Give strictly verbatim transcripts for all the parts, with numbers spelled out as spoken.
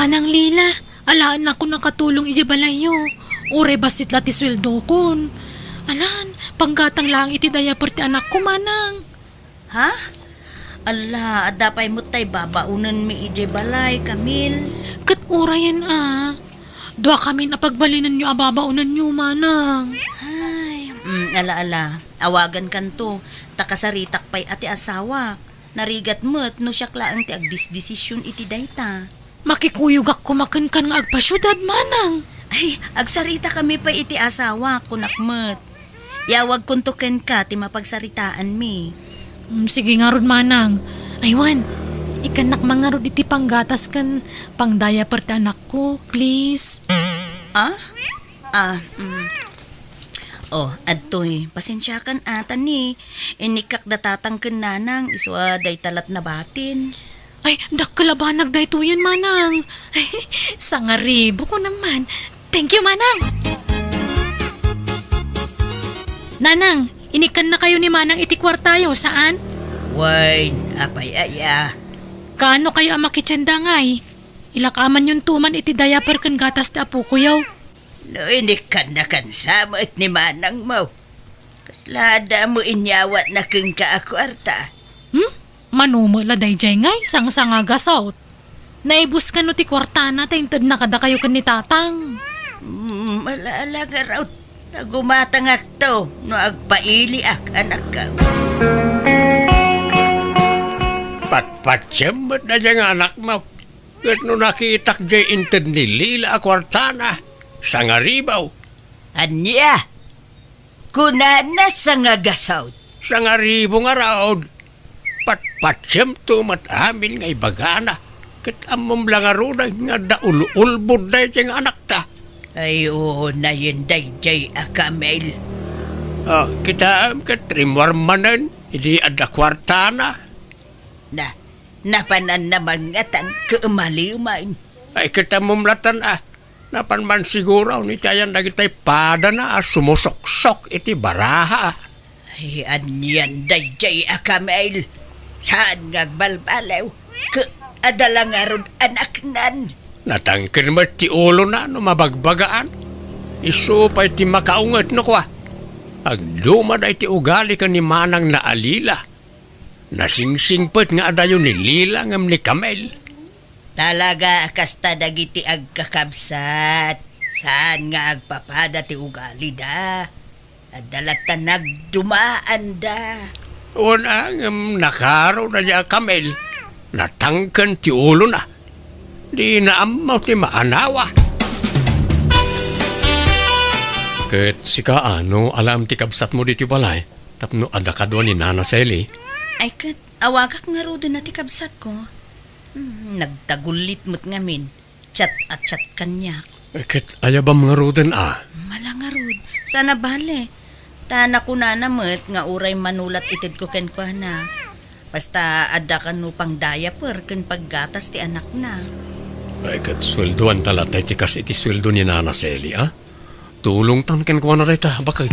Manang Lila, alaennakon a katulong idiay balayyo. Uray bassit la ti sueldokon. Alan, panggatang laeng iti diaper ti anakko, Manang. Ha? Ala, adda pay met tay babaonenmi idiay balay, Camille. Ket urayen a. Duakamin a pagbalinenyo a babaonenyo, Manang. Ay, mm, ala, ala. Awagankanto, ta kasaritak pay a ti asawak. Narigat met no siak laeng ti agdisdesision iti dayta. Makikuyogak koma kenkan nga agpasiudad, Manang. Ay, agsaritakami pay iti asawak, kunak met. Iawagkonto kenka ti mapagsaritaanmi. Mm, sige ngarud, Manang. Ay, wen, ikkannak man ngarud iti panggatas ken pangdiaper ti anakko, please. Ah? Ah, mm. Oh, adtoy, pasensiakan a ta ni, inikkak da tatang ken nanang, isu a dayta lat nabatin. Ay, dakkel a banag daytoyen, Manang. Sangaribo ko naman. Thank you, Manang. Nanang, inikkannakayo ni Manang iti kuartayo, saan? Wen, apay aya? Kaano kayo a makitienda ngay? Ilakamanyon tuman iti diaper ken gatas ti apokoyo. No inikkannakan sa met ni manangmo, kasla adda mo inyawatna kenka a kuarta? Hmm? Mano met la daydiay ngay, sangsangagasawt. Naibus kano ti kuartana ta intedna kadakayo ken ni tatang. Mm, ala-ala ngarud. Nagumatangakto no agpailiak, anakko. Patpatiem met daydiay nga anakmo. Ket no nakitak diay inted ni Lila a kuartana, sangaribo. Ania? Kunana sangagasaw. Sangaribo ngarud. Patpatiemto met amin nga ibagana. Ket ammom la ngaruden nga adda ul-ulbod daydiay nga anakta. Ay, unayen daydiay a Camille. Ah, kitaem ket rimmuar manen idi adda kuartana. Na, napananna mangngatan ket umalimaen. Ay, ket ammom latan a, napan man siguro ni ti ayan dagitay padana a sumusoksok iti baraha. Ay, anian daydiay a Camille? Saan nga agbalbaliw? Ket adda la ngarud anaknan. Natangken met ti ulona no mabagbagaan. Isu pay ti makaunget no kua. Agduma daytoy ugali ken ni manangna a Lila. Nasingsingpet nga adayo ni Lila ngem ni Camille. Talaga a kasta dagiti agkakabsat. Saan nga agpapada ti ugalida. Adda latta nagdumaanda. Wen a, ngem nakaro daydiay a Camille. Natangken ti ulona. Dina ammo ti maanawa. Ket sika, a, no alaem ti kabsatmo ditoy balay, tapno adda kadua ni Nana Sally? Ay, ket awagak ngaruden a ti kabsatko. Hmm, nagtagullit met ngamin. Chat a chat kaniak. Eh, ket ayabam ngaruden a? Mala ngarud. Saan a bale. Ta nakunana met nga uray mano la ti itedko kenkuana. Basta adda kano pangdiaper ken paggatas ti anakna. Ay, ket sueldoanta latta iti kas iti sueldo ni Nana Sally, a? Tulongtan kenkuana dayta, baket.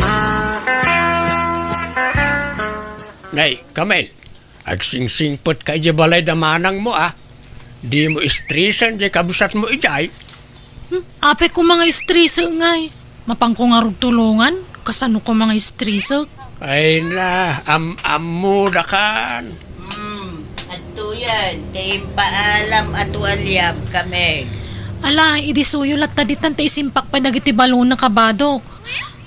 Nay, Camille, agsingsingpetka idiay balay da manangmo, a? Dimo istresen diay kabsatmo idiay. Hmm, apay koma nga istrese ngay. Mapanko ngarud tulongan, kasano koma nga istrese? Ay na, am-ammodakan. Hmm, adtoyen, ti impaalam a tualiam, Camille. Ala, idi suyo latta ditan ta isimpak pay dagiti balona, kabadok.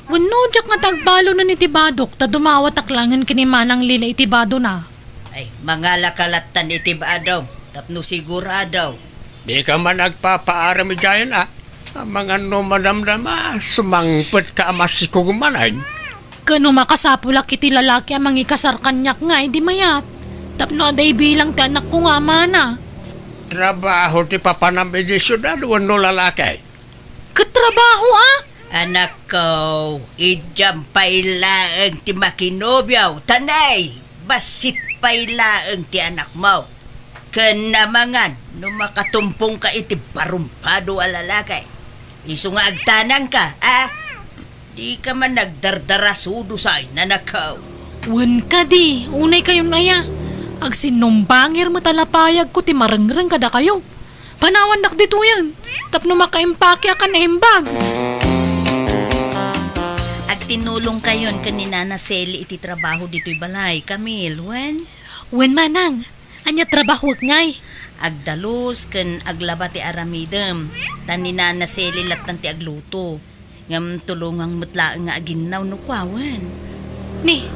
Wenno, diak nga tagbalonen iti badok, ta dumawatak laengen ken ni Manang Lila iti badona. Ay, mangalaka lattan iti badom, tapno sigurado. Dika man agpapaaram idiayen, a? Amangan no madamdama, sumangpetka a masikog manen. Ken no makasapulak iti lalaki a mangikasar kaniak ngay, di mayat. Tapno adda ibilang ti anakko nga amana. Trabaho ti papanam idiay siudad wenno lalaki? Ket trabaho, a? Anakko, idiam pay laeng ti makinobio, ta nay, bassit pay laeng ti anakmo. Ken amangan no makatumpongka iti barumpado a lalaki. Isu nga agtanangka, a? Dika man nagdardarasudo say, anakko. Wen kadi, unay kayon aya. Agsinnumbangir met a lapayagko ti marengreng kadakayo. Panawandak ditoyen tapno makaimpake a kan naimbag. Agtinulongkayon ken ni Nana Sally iti trabaho ditoy balay, Camille, wen? Wen, manang. Ania trabahok ngay? Agdalus ken aglaba ti aramidem, ta ni Nana Sally lattan ti agluto. Ngem tulongam met laeng nga aginnaw no kuawen. Ni,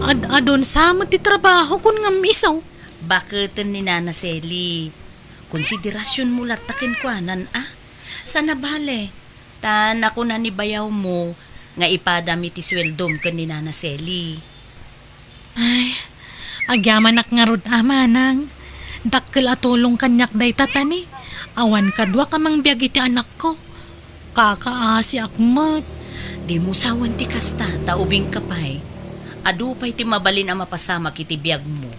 ad-adun sa met ti trabaho kun ngem isu? Baketen ni Nana Sally. Konsiderasionmo latta kenkuanan, a? Sana bale, ta nakuna ni bayawmo nga ipadam iti sueldom ken ni Nana Sally. Ay, agyamanak ngarud a, manang. Dakkel a tulong kaniak dayta ta ni, awan kaduak a mangbiag iti anakko. Kakaasiak met. Dimo sawen ti kasta, ta ubingka pay. Adu pay ti mabalin a mapasamak iti biagmo.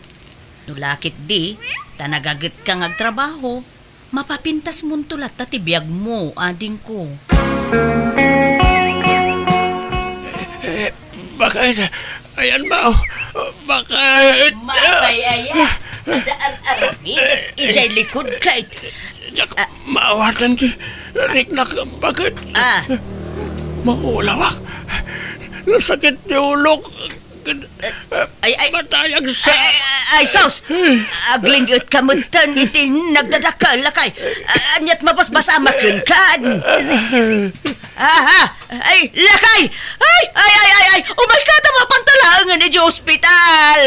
No la ketdi, ta nagagetka nga agtrabaho, mapapintasmonto latta ti biagmo, adingko. Eh, bakit? Ayan, Mao. Bakit? Mapay aya. Adda ar-aramid. Ijay likod ka it-, Diak Ah. maawatan ti riknak, bakit? Ah. Maulawak. Nasakit ti ulok. Ay, ay. Matayag sa Ay, ay, ay, ay, sus! Agling-et ka metten iti nagdadakkel, lakay. Ah, aniat mabasbasamaken kan? Aha! Ay, lakay! Ay, ay, ay, ay, ay! Umayka ta mapantalaengen iti ospital!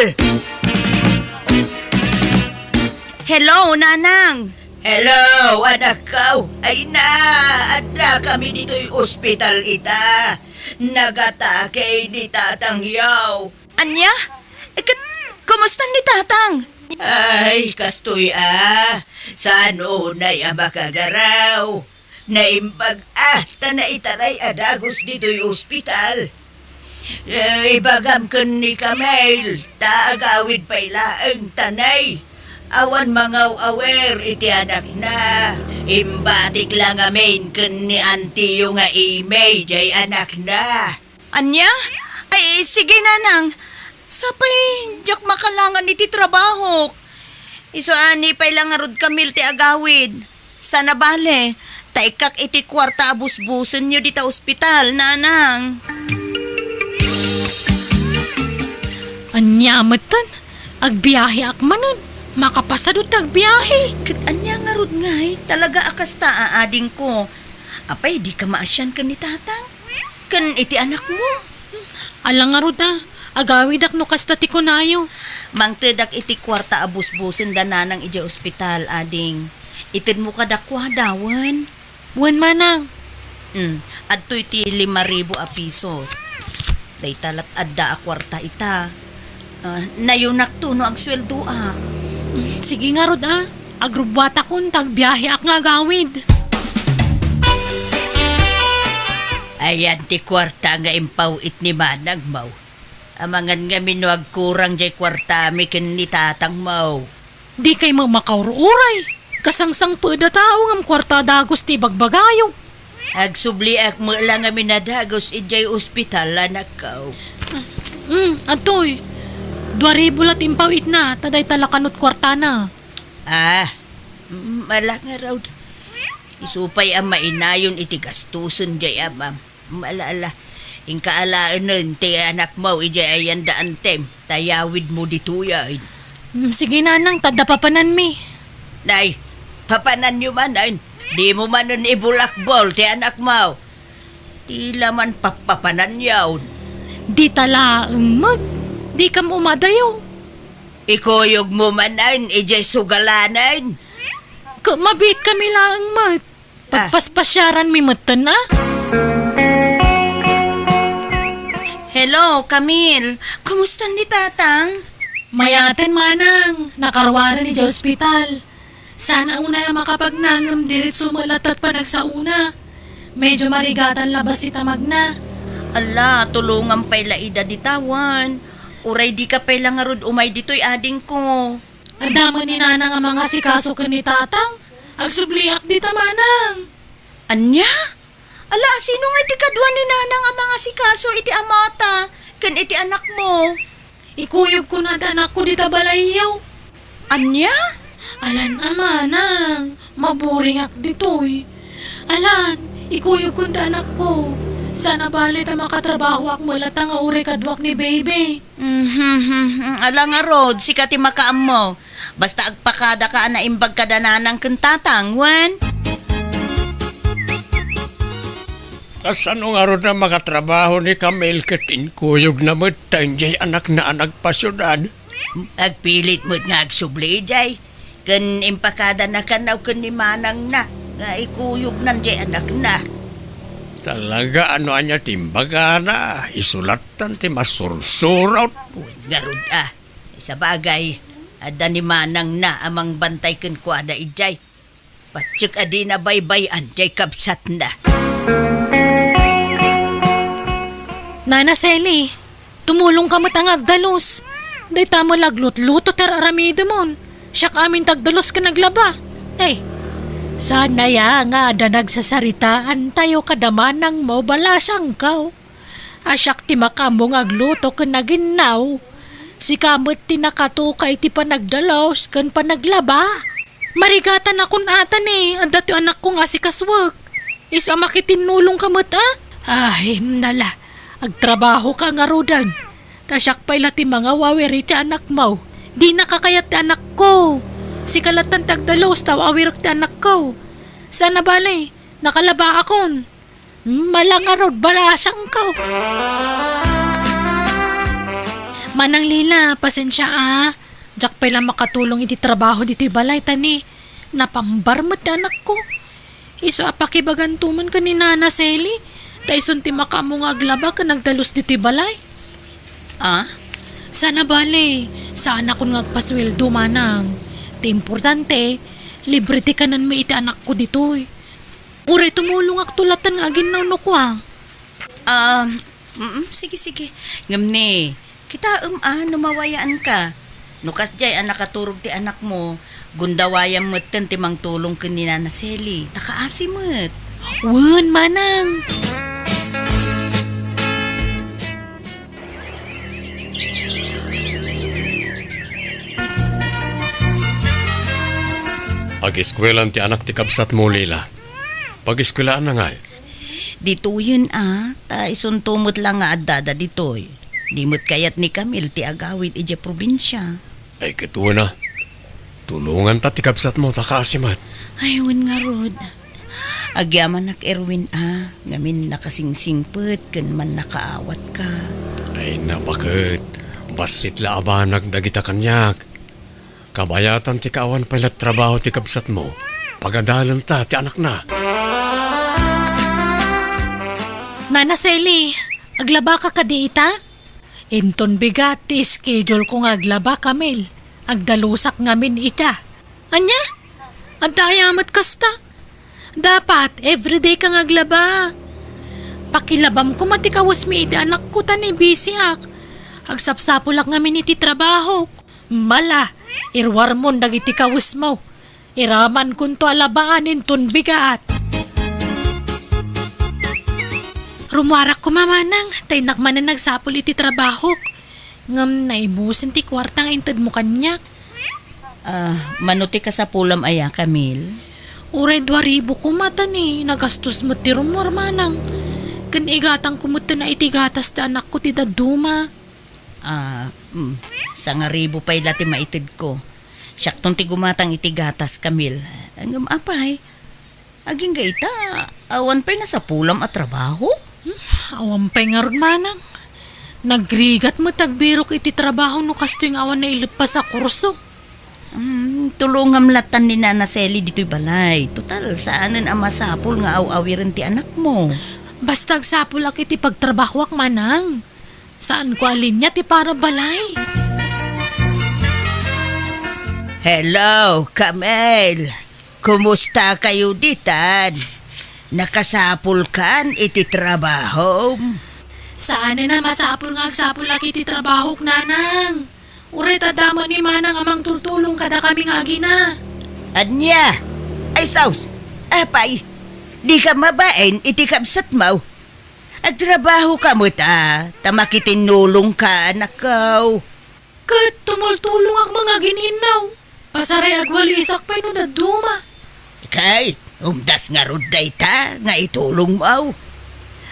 Hello, Nanang! Hello, anakko! Ay na, adda kami ditoy ospital ita. Nagatake ni tatangyo. Ania? Ket, kumusta ni tatang? Ay, kastoy a. Saan unay a makagaraw? Naimbag a, ta naitaray a dagus ditoy ospital. Eh, ibagam ken ni Camille, ta agawid pay laeng ta ni, awan mangaw-awer iti anakna. Imbatik la ngamin ken ni antiyo nga Amy jay anakna. Ania? Ay, sige, Nanang. Sapay, diak makalangan iti trabahok. Isu a ni pay la ngarud, Camille, ti agawid. Sana bale, ta ikkak iti kuarta a busbusenyo dita ospital, Nanang. Ania metten? Agbiaheak manen. Makapasadut ti agbiahe. Ket ania ngarud ngay? Talaga a kasta, adingko. Apay, dika maasian ken ni tatang? Ken iti anakmo? Ala ngarud a, agawidak no kasta ti kunayo. Mangtedak iti kuarta a busbusen da nanang idiay ospital, ading. Itedmo kadakuada, wen? Wen, manang. Hmm, adtoy ti lima ribu a pisos. Dayta lat adda a kuarta ita. Ah, nayunakto no agsueldoak. Sige ngarud a, agrubbuatakon ta agbiaheak nga agawid. Ayan ti kuarta nga impaw-it ni manangmo. Amangan ngamin no agkurang jay kuartami ken ni tatangmo. Dikay met makaur-uray. Kasangsangpet a tao ngem kuarta dagus ti ibagbagayo. Agsubliak met la ngamin a dagus idiay ospital, anakko. Hmm, adtoy. Dua ribu la ti impaw-itna, ta dayta la kanut kuartana. Ah, mm, ala ngarud. Isu pay a mainayon iti gastusen jay amam. Ala, ala. Inka alaenen ti anakmo idiay ayan da antem, ta yawidmo ditoyen. Mm, sige, nanang, ta adda papananmi. Nay, papananyo manen. Dimo manen ibulakbol ti anakmo. Ti la man pappapananyon. Dita laeng met. Dikam umadayo. Ikuyogmo manen idiay sugalanen. Ket mabiitkami laeng met. Ah. Pagpaspasiaranmi metten a. Hello, Camille. Kumusta ni tatang? Mayaten, manang. Nakaruaren idiay ospital. Saan a unay a makapagnangem diretso met latta ti panagsaona. Medyo marigatan la bassit a magna. Ala, tulongam pay la ida dita wen. Uray dika pay la ngarud umay ditoy, adingko. Adda met ni nanang a mangasikaso ken ni tatang. Agsubliak dita, manang. Ania? Ala, sino ngay ti kadua ni nanang a mangasikaso iti amata ken iti anakmo? Ikuyogko no adda anakko dita balayyo. Ania? Alan a manang, maburingak ditoy. Alan, ikuyogkon ti anakko. Saan a bale ta makatrabahoak met latta nga uray kaduak ni baby. Mhm, ala ngarud, sika ti makaammo. Basta agpakadaka a naimbag kada nanang ken tatang, wen? Kasano ngarud a makatrabaho ni Camille ket inkuyogna met ta idiay anakna a nagpasiudad? Agpilit met nga agsubli idiay, ken impakadana kanaw ken ni manangna nga ikuyognan diay anakna. Talaga, no ania ti imbagana, isu lattan ti masursurot. Ngarud a, sabagay, adda ni manangna a mangbantay kenkuana idiay. Patiek a dina baybay-an diay kabsatna. Nana Sally, tumulongka met a nga agdalus. Dayta met la aglutluto ti ar-aramidemon. Siak amin ti agdalus ken aglaba. Hey, saan aya nga adda nagsasaritaantayo kada manangmo, balasangko? A siak ti makaammo nga agluto ken aginnaw. Sika met ti nakatuka iti panagdalus ken panaglaba. Marigatanakon ata ni adda ti anakko nga asikasuek. Isu a makitinnulongka met a? Ay, nala, agtrabahoka ngaruden. Ta siak pay la ti mangawawir iti anakmo. Dinaka kayat ti anakko. Sika lattan ti agdalus ta aw-awirek ti anakko. Saan a bale, nakalabaakon. Mala ngarud, balasangko. Manang Lila, pasensia a. Diak pay la makatulong iti trabaho ditoy balay ta ni napambar met ti anakko. Isu a pakibaganto man ken ni Nana Sally, ta isun ti makaammo nga aglaba ken agdalus ditoy balay. Ah? Saan a bale, saanakon nga agpasueldo, manang. Ti importante, libre ti kanenmi iti anakko ditoy. Uray tumulongakto lattan nga aginnaw no kua. Ah, mm, sige, sige. Ngem ni, kitaem a no mawayaanka. No kasdiay a nakaturog ti anakmo, gundawayam metten ti mangtulong ken ni Nana Sally. Ta kaasi met. Wen, manang. Ageskuelaan ti anak ti kabsatmo, Lila. Pageskuelaanna ngay? Ditoyen a, ta isunto met la nga addada ditoy. Di met kayat ni Camille ti agawid idiay probinsia. Ay, ket wen a. Tulonganta ti kabsatmo ta kaasi met. Ay, wen ngarud. Agyamanak, Erwin a, ngamin nakasingsingpet ken mannakaawatka. Ay, nabaket. Bassit la a banag dagita kaniak. Kabayatan ti kaawan pay la trabaho ti kabsatmo. Pagadalenta ti anakna. Nana Sally, aglabaka kadi ita? Inton bigat ti schedule ko nga aglaba, Camille. Agdalusak ngamin ita. Ania? Adda aya met kasta? Dapat, everyday ka nga aglaba. Pakilabam koma ti kawesmi iti anakko ta ni bisiak. Agsapsapulak ngamin iti trabahok. Mala, iruarmon dagiti kawesmo. Iramankonto a labaan inton bigat. Rumuarak koma manang, ta innak manen nagsapul iti trabahok. Ngem naibusen ti kuarta nga intedmo kaniak. Ah, mano ti kasapulam aya, Camille? Uray dua ribu koma ta ni nagastos met ti rumuar manang. Ken igatangko met ti naitigatas ti anakko ti dadduma. Ah, mm, sangaribu pay la ti maitedko. Siakton ti gumatang iti gatas, Camille. Ngem apay, agingga ita, awan pay nasapulam a trabaho? Hmm, awan pay ngarud manang. Nagrigat met agbirok iti trabaho no kastoy nga awan naileppas a kurso. Hmm, tulongam lattan ni Nana Sally ditoy balay. Total, saanen a masapul nga aw-awiren ti anakmo. Basta agsapulak iti pagtrabahoak manang. Saanko a linia ti para balay. Hello, Camille. Kumusta kayo ditan? Nakasapulkan iti trabahom? Saanen a masapul nga agsapulak iti trabahok, nanang. Uray ta damon ni manang a mangtultulong kadakami nga agina. Ania? Ay, saus. Apay, di ka mabain iti kabsatmo? Agtrabaho ka met a, ta makitinnulong ka, anakko. Ket tumultulongak nga agin-innaw. Asaray agwalisak pay no dadduma. Kay, umdas ngarud dayta nga itulongmo.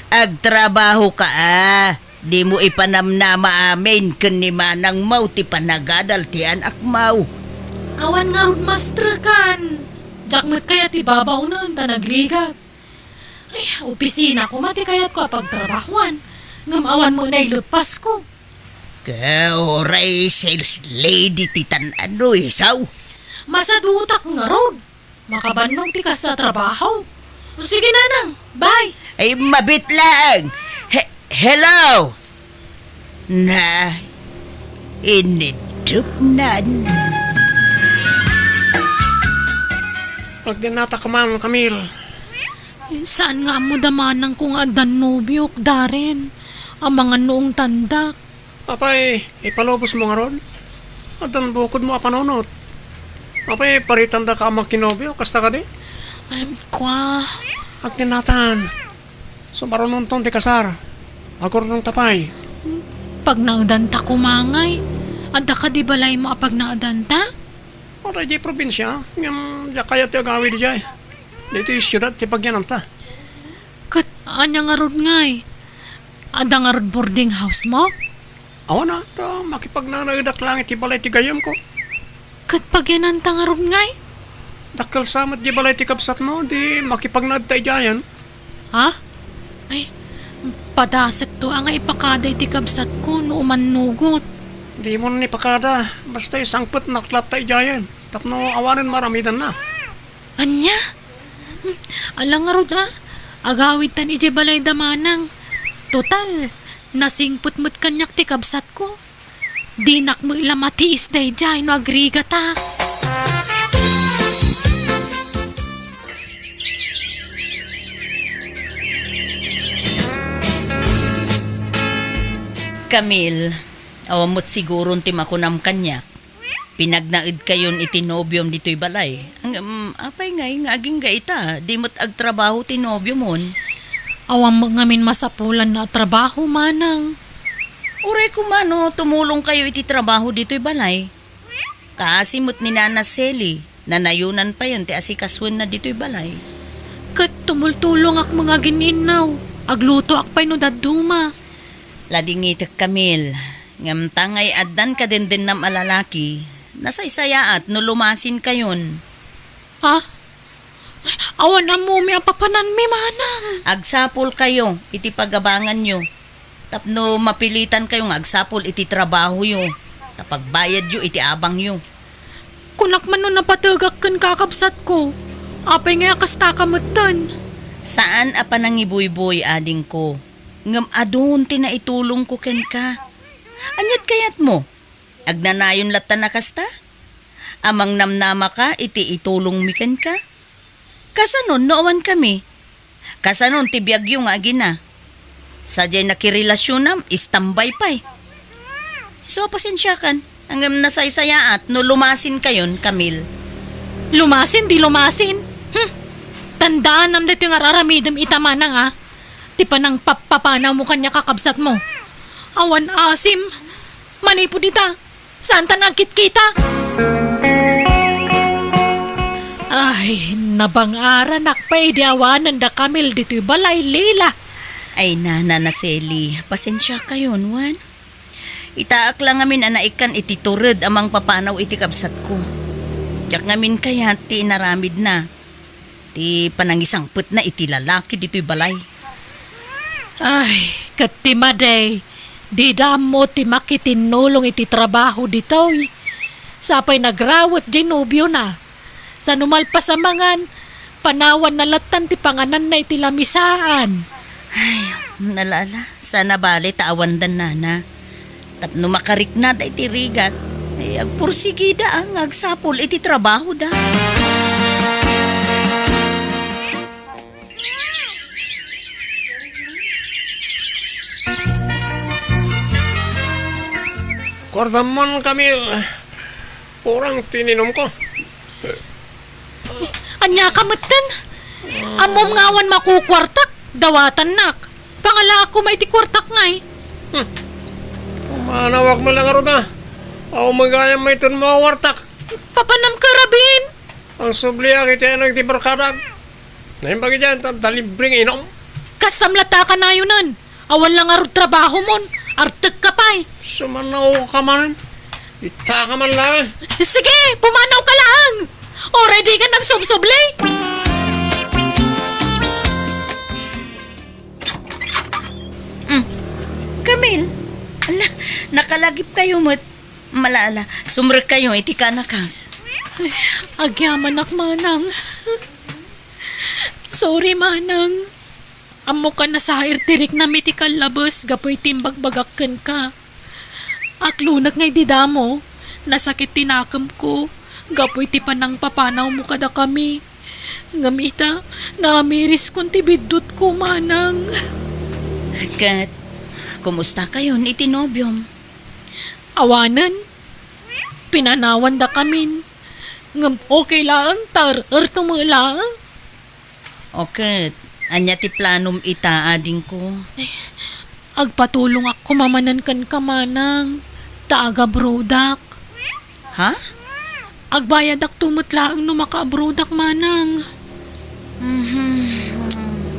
Agtrabahoka a, dimo ipanamnama amin ken ni manangmo ti panagadal ti anakmo. Awan ngarud mastrekan. Diak met kayat ti babaonen ta nagrigat. Ay, opisina koma ti kayatko a pagtrabahoan, ngem awan met naileppasko. Ka, uray sales lady ti tan-ano, isaw? Masadutak ngarud. Makabannong ti kasta a trabaho. O sige, nanang, bye. Ay, mabit lang. He-, hello? Na, inidupnan. Agdennata koma, Camille. Saan nga ammo da manangko nga addan nobiok, Darren? Amangan no ungtandak. Apay, ipalubosmo ngarud? Addan bukodmo a panunot. Apay, paritandaka a makinobio, kasta kadi? Ay, kua. Agdennatan. Sumarunonton ti kasar. Agurnongta pay. Pagnaedanta koma ngay. Adda kadi balaymo a pagnaedanta? Wala idiay probinsia, ngem diak kayat ti agawid idiay. Ditoy siudad ti pagyananta. Ket ania ngarud ngay? Adda ngarud boarding house-mo? Awan a, ta makipagnaenaedak laeng iti balay ti gayyemko. Ket pagyananta ngarud ngay? Dakkel sa met di balay ti kabsatmo, di makipagnaedta idiayen. Ha? Ay, padasekto a nga ipakada iti kabsatko no umannugot. Dimon ipakada, basta isangpetnak latta idiayen, tapno awanen maaramidanna. Ania? Hmm, ala ngarud a, agawidtan idiay balay da manang. Total, nasingpet met kaniak ti kabsatko. Dinak met la matiis daydiay no agrigata. Camille, awan met siguron ti makunam kaniak. Pinagnaedkayon iti nobiom ditoy balay. Ngem, apay ngay nga agingga ita, di met agtrabaho ti nobiomon? Awan met ngamin masapulanna a trabaho, manang. Uray koma no tumulongkayo iti trabaho ditoy balay. Kaasi met ni Nana Sally, nanayonan payen ti asikasoenna ditoy balay. Ket tumultulongak met nga agin-innaw, aglutoak pay no dadduma. Ladingitek, Camille. Ngem ta ngay addan kadendennam a lalaki, nasaysayaat no lumasinkayon. Ha? Awan ammomi a papananmi, manang. Agsapulkayo iti pagabanganyo tapno mapilitankayo nga agsapul iti trabahoyo, ta pagbayadyo iti abangyo. Kunak man no napategak ken kakabsatko, apay nga kastaka metten? Saan a panangibuyboy, adingko, ngem adun ti naitulongko kenka. Aniat kayatmo? Agnanayon latta a kasta? A mangnamnamaka iti itulongmi kenka? Kasanon no awankami? Kasanon ti biagyo nga agina? Sadiay nakirelasionam, istambay pay. Isu a pasensiakan, ngem nasaysayaat no lumasinkayon, Camille. Lumasin, di lumasin? Hmm. Tandaanam daytoy nga ar-aramidem ita, manang, a. Ti panangpappapanawmo kaniak a kabsatmo. Awan asim. Manipud ita, saanta nga agkitkita. Ay, nabang-aranak pay idi awanen da Camille ditoy balay, Leila. Ay, Nana Sally, pasensiakayon, wen. Itaak la ngamin a naikkan iti tured a mangpapanaw iti kabsatko. Diak ngamin kayat ti inaramidna, ti panangisangpetna iti lalaki ditoy balay. Ay, ket ti madi, dida ammo ti makitinnulong iti trabaho ditoy. Sa pay nagrawet diay nobiona. Sano malpas a mangan, panawanna lattan ti pangananna iti lamisaan. Ay, ala, ala, saan a bale ta awandan, Nana. Tapno makariknada iti rigat, ay agpursigida a nga agsapul iti trabahoda. Kuartam man, Camille. Kurang ti ininumko. Ania ka metten? Ammom nga awan makukuartak, dawatannak. Pangalaak koma iti kuartak ngay. Hmm. Pumanawak man lang arud a. Aw, magayam mayton mawartak. Papanam ka, Rabin? Ang subliak iti anang ti barkadak. Naimbag idiay, ta, ta libre nga inom. Kastam latta kanayonan. Awan la ngarud trabahomon. Artek ka pay. Sumanaw ka manen. Ita ka man lang. Sige, pumanaw ka lang. Already ka nagsubsubli. Mm. Camille, ala, nakalagip kayo met. Mala, ala, sumrek kayo iti kanaka. Ay, agyamanak, manang. Sorry, manang. Ammok a nasair ti riknam iti kallabes gapu iti imbagbagak kenka. Aklonek nga idi damo, nasakit ti nakemko gapu iti panangpapanawmo kadakami. Ngem ita, naamiriskon ti biddutko, manang. Ket, kumusta kayon iti nobiom? Awanen, pinanawandakamin. Ngem okay laeng, ta er-erto met laeng. O ket, ania ti planom ita, adingko? Agpatulongak koma manen kenka, manang, ta agabrodak. Ha? Agbayadakto met laeng no makaabrodak, manang. Mhm.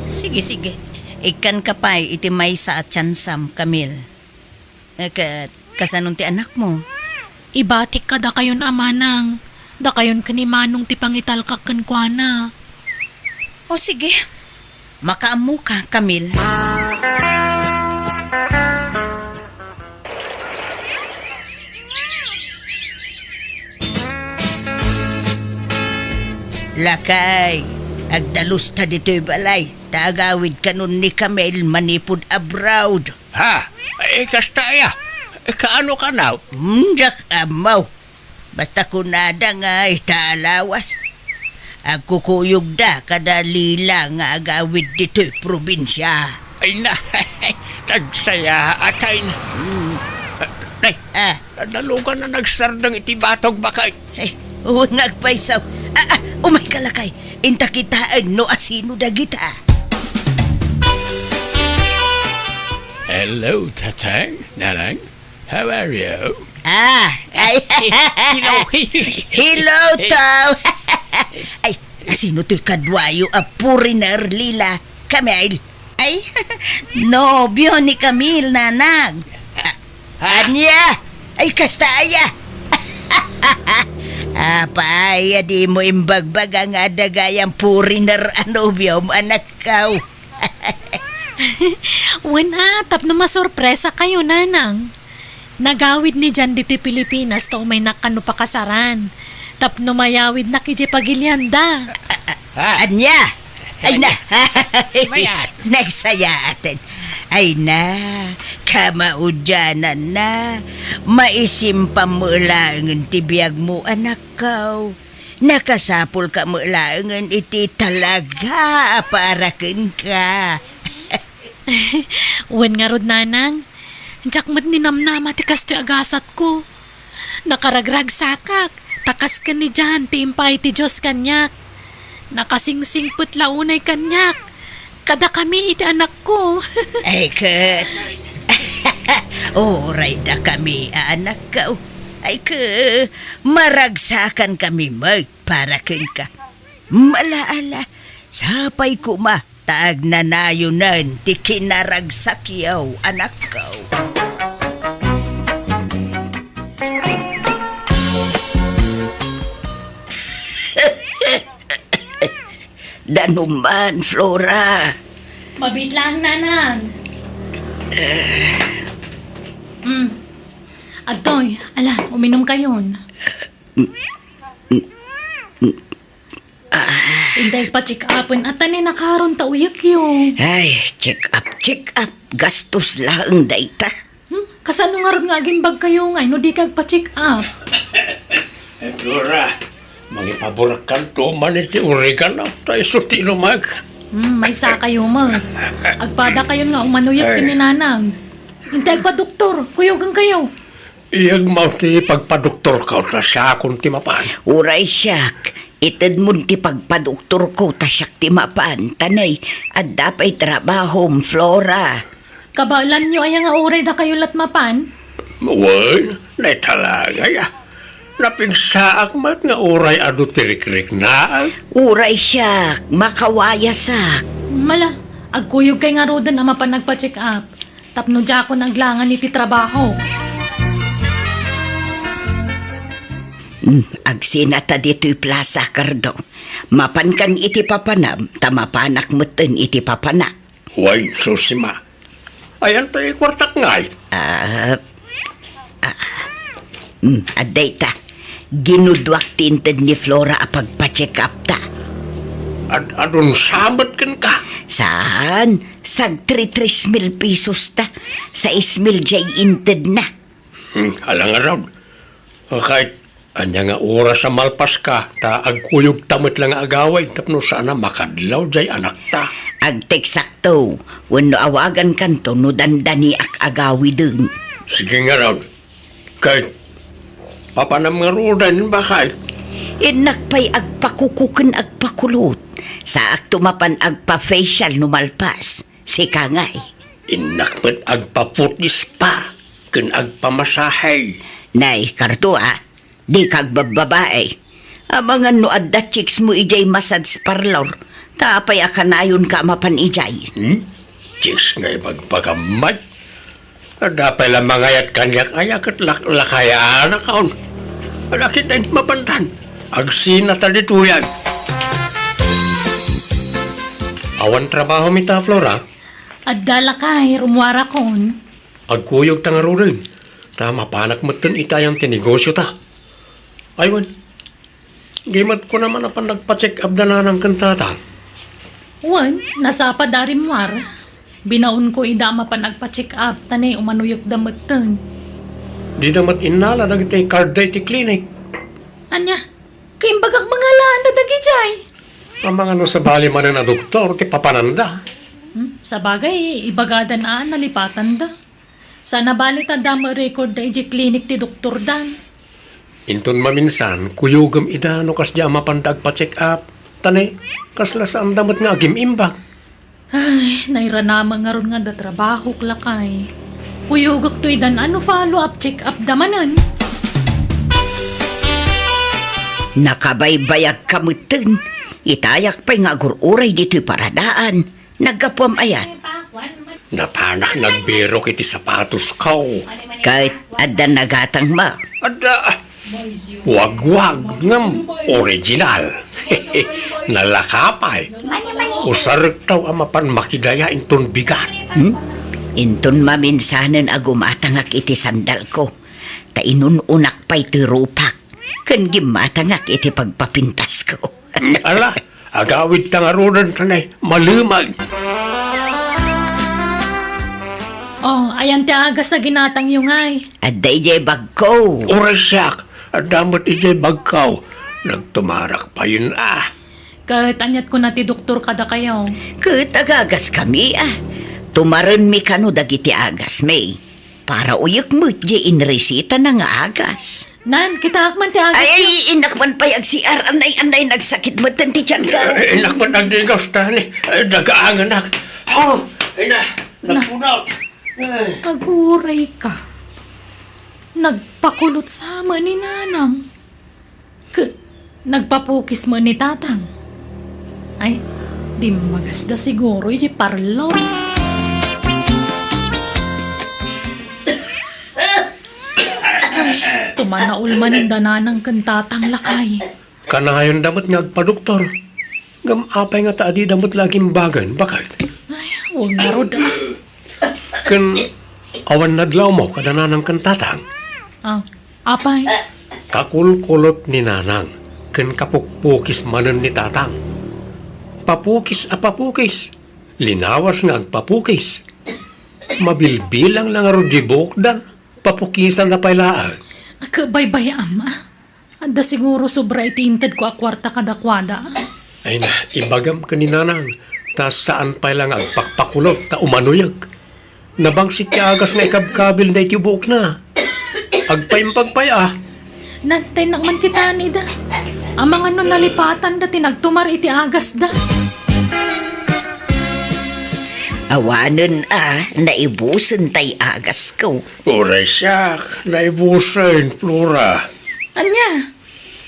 Sige, sige. Ikkanka pay iti maysa a tiansam, Camille. Eh, ket, kasano ti anakmo? Ibatik kadakayon a manang, dakayon ken ni Manong ti pangitalkak kenkuana. O sige, makaammoka, Camille. Lakay, agdalusta ditoy balay, ta agawidkanon ni Camille manipud abroad. Ha? Eh, kasta aya? Eh, kaano kanaw? Hmm, diak ammo. Basta kunada nga ita a lawas, agkukuyogda kada Lila nga agawid ditoy probinsia. Ay na, nagsayaat ay na. Hmm. Nay, ah, nadalugan na nagsardeng iti batog bakay. Ay, wen nga agpayso. Ah, ah, umayka lakay. Inta kitaen no asino dagita. Hello, Tatang, Nanang. How are you? Ah, ay. Hello. Hello, Tom. Ay, asino toy kaduayo a foreigner, Lila? Camille? Ay, nobio ni Camille, Nanang. Ah, ania? Ay, kasta aya. Apay, a dimo imbagbaga nga adda gayam foreigner a nobiom, anakko? Wen a, tapno masorpresa kayo, Nanang. Nagawid ni Jan ditoy Pilipinas ta umaynak kano pakasaran. Tapno mayawidnak idiay pagilianda. Ah. Ania? Ay na. Mayat. Nagsayaaten. Ay na, kamaudianan na. Maisimpam met laengen ti biagmo, anakko. Nakasapulka met laengen iti talaga a para kenka. Wen ngarud, Nanang, diak met ninamnama ti kastoy a gasatko. Nakaragragsakak, ta kas ken ni Jan ti impaay ti Dios kaniak. Nakasingsingpet la unay kaniak, kadakami iti anakko. Ay ket, uray dakami a anakko. Ay ket, maragsakankami met para kenka. Ala, ala, sapay koma ta agnanayonen ti kinaragsakyo, anakko. Danuman, Flora. Mabiit lang, Nanang. Mm. Adtoy, ala, uminom kayon. Intay pa-check-upen, ata ni nakaron ta uyekyo. Ay, check up, check up. Gastos laeng dayta. Hmm? Kasano ngarud nga agimbag kayo nga no di ka agpa-check up? Eh, Flora, mangipaburakkanto man iti oregano, ta isu ti inumag. Hmm, maysa kayo mo. Agpada kayon nga umanuyek ken ni Nanang. Intay agpadoktor, kuyogan kayo. Iyagmaw ti pagpadoktorko ta siakon ti mapan. Uray siak, itedmon ti pagpadoktorko ta siak ti mapan, ta nay, adda pay trabahom, Flora. Kabaelanyo aya nga uray dakayo lat mapan? Wen, naitalagay a. Napigsaak met nga uray adu ti rikriknaak. Uray siak, makawayasak. Mala, agkuyogkay ngaruden a mapan agpa-check up tapno diakon aglangan iti trabaho. Hmm, agsina ta ditoy plasa, Cardo. Mapankan iti papanam, ta mapanak metten iti papanak. Wen, Susima. Ayan ti kuartak ngay? Ah, ah, hmm, adda ita. Ginuduak ti inted ni Flora a pagpa-check up ta. Ad-adun sa met kenka? Saan? Sagtri tres mil pesos ta. Sais mil jay inted na. Hmm, ala ngarud. Kay, ania nga oras a malpaska, ta agkuyogta met la nga agawid tapno saan a makadlaw jay anakta. Agteksakto, wenno awagankanto no dandaniak agawiden. Sige ngarud. Kay, papanam ngaruden, bakay? Innak pay agpakuko ken agpakulot. Saakto mapan agpa-facial no malpas. Sika ngay. Innak met agpa-foot spa ken agpamasahe. Nay, Cardo, a, dika agbabbabae. Amangan no adda chicks mo idiay massage parlor. Ta apay a kanayonka a mapan idiay? Hmm? Chicks nga ibagbagam met? Adda pay la mangayat kaniak aya ket laklakayanakon. Ala ket mapantan. Agsina ta ditoyen. Awan trabahom ita, Flora? Adda lakay, rummuarakon. Agkuyogta ngaruden, ta mapanak metten ita ayan ti negosiota. Ay wen, di met kunam a napan nagpa-check up da nanang ken tatang? Wen, nasapa da rimmuar. Binaonko ida a mapan agpa-check up, ta ne, umanuyekda metten. Dida met innala dagiti card da iti klinik. Ania? Kaimbagak mangalaan da dagidiay. Amangan no sabali manen a doktor ti papananda. Hmm, sabagay, ibagadan a nalipatanda. Saan a bali ta adda met record da idiay klinik ti doktor dan. Inton maminsan, kuyogem ida no kasdiay a mapanda agpa-check up. Ta ne, kasla saanda met nga agim-imbag. Ay, nairanamek ngarud nga adda trabahok, lakay. Kuyogekto idan a no follow-up check-up da manen. Nakabaybayagka metten. Itayak pay nga agur-uray ditoy paradaan. Naggapuam aya? Napanak nagbirok iti sapatosko. Ket adda nagatangmo? Adda. Wagwag ngem original. Nalaka pay. Usarektaw a mapan makidaya inton bigat. Hmm? Inton maminsanen a gumatangak iti sandalko, ta inun-unak pay ti rupak, ken gimmatangak iti pagpapintasko. Ala, agawidta ngaruden ta ne, malemag. Oh, ayan ti agas a ginatangyo ngay. Adda idiay bagko. Uray siak, adda met idiay bagko. Nagtumarak payen a. Ket aniat kuna ti doktor kadakayo? Ket agagaskami a. Tumarenmi kano dagiti agasmi. Para uyek met diay inresitana nga agas. Nan, kitaak man ti agas. Ay, innak man pay ag-C R. Anay, anay, nagsakit met ti tiyanko. Eh, innak man agdigos, ta ne, eh, dagaanganak. Oh, ina, na, nagpunot. Ay. Aguray ka. Nagpakulot sa ni Nanang. K-, nagpapukis met ni Tatang. Ay, dimmagasda siguro iti parlor. Ay, tumanaol manen da Nanang ken Tatang, lakay. Kanayonda met nga agpadoktor. Ngem apay ngata a dida met la agimbagen, baket? Ay, wen ngarud, a. Ken awan nadlawmo kada Nanang ken Tatang? Ah, apay? Kakulkulot ni Nanang ken kapukpukis manen ni Tatang. Papukis a papukis. Linawas nga agpapukis. Mabilbilang la ngarud diay buokdan. Papukisanna pay laeng. Agbaybay-am, a. Adda siguro sobra iti intedko a kuarta kadakuada. Ay na, ibagam ken ni Nanang, ta saan pay la nga agpakpakulot ta umanuyek. Nabangsit ti agas nga ikabkabilna iti buokna. Agpaimbag pay a. Nantennak man kitaen ida. Amangan no nalipatanda ti nagtumar iti agasda. Awanen a, naibusen tay agasko. Uray siak, naibusen, Flora. Ania?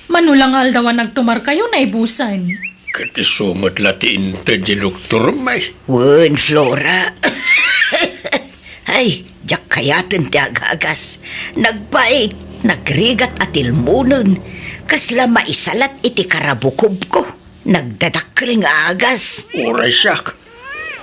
Mano la nga aldaw a nagtumarkayo, naibusen. Ket isu met la ti inted ti doktor, may. Wen, Flora. Ay, diak kayaten ti agagas. Nagbaig, nagrigat a tilmonen. Kasla maisalat iti karabukobko. Nagdadakkel nga agas. Uray siak.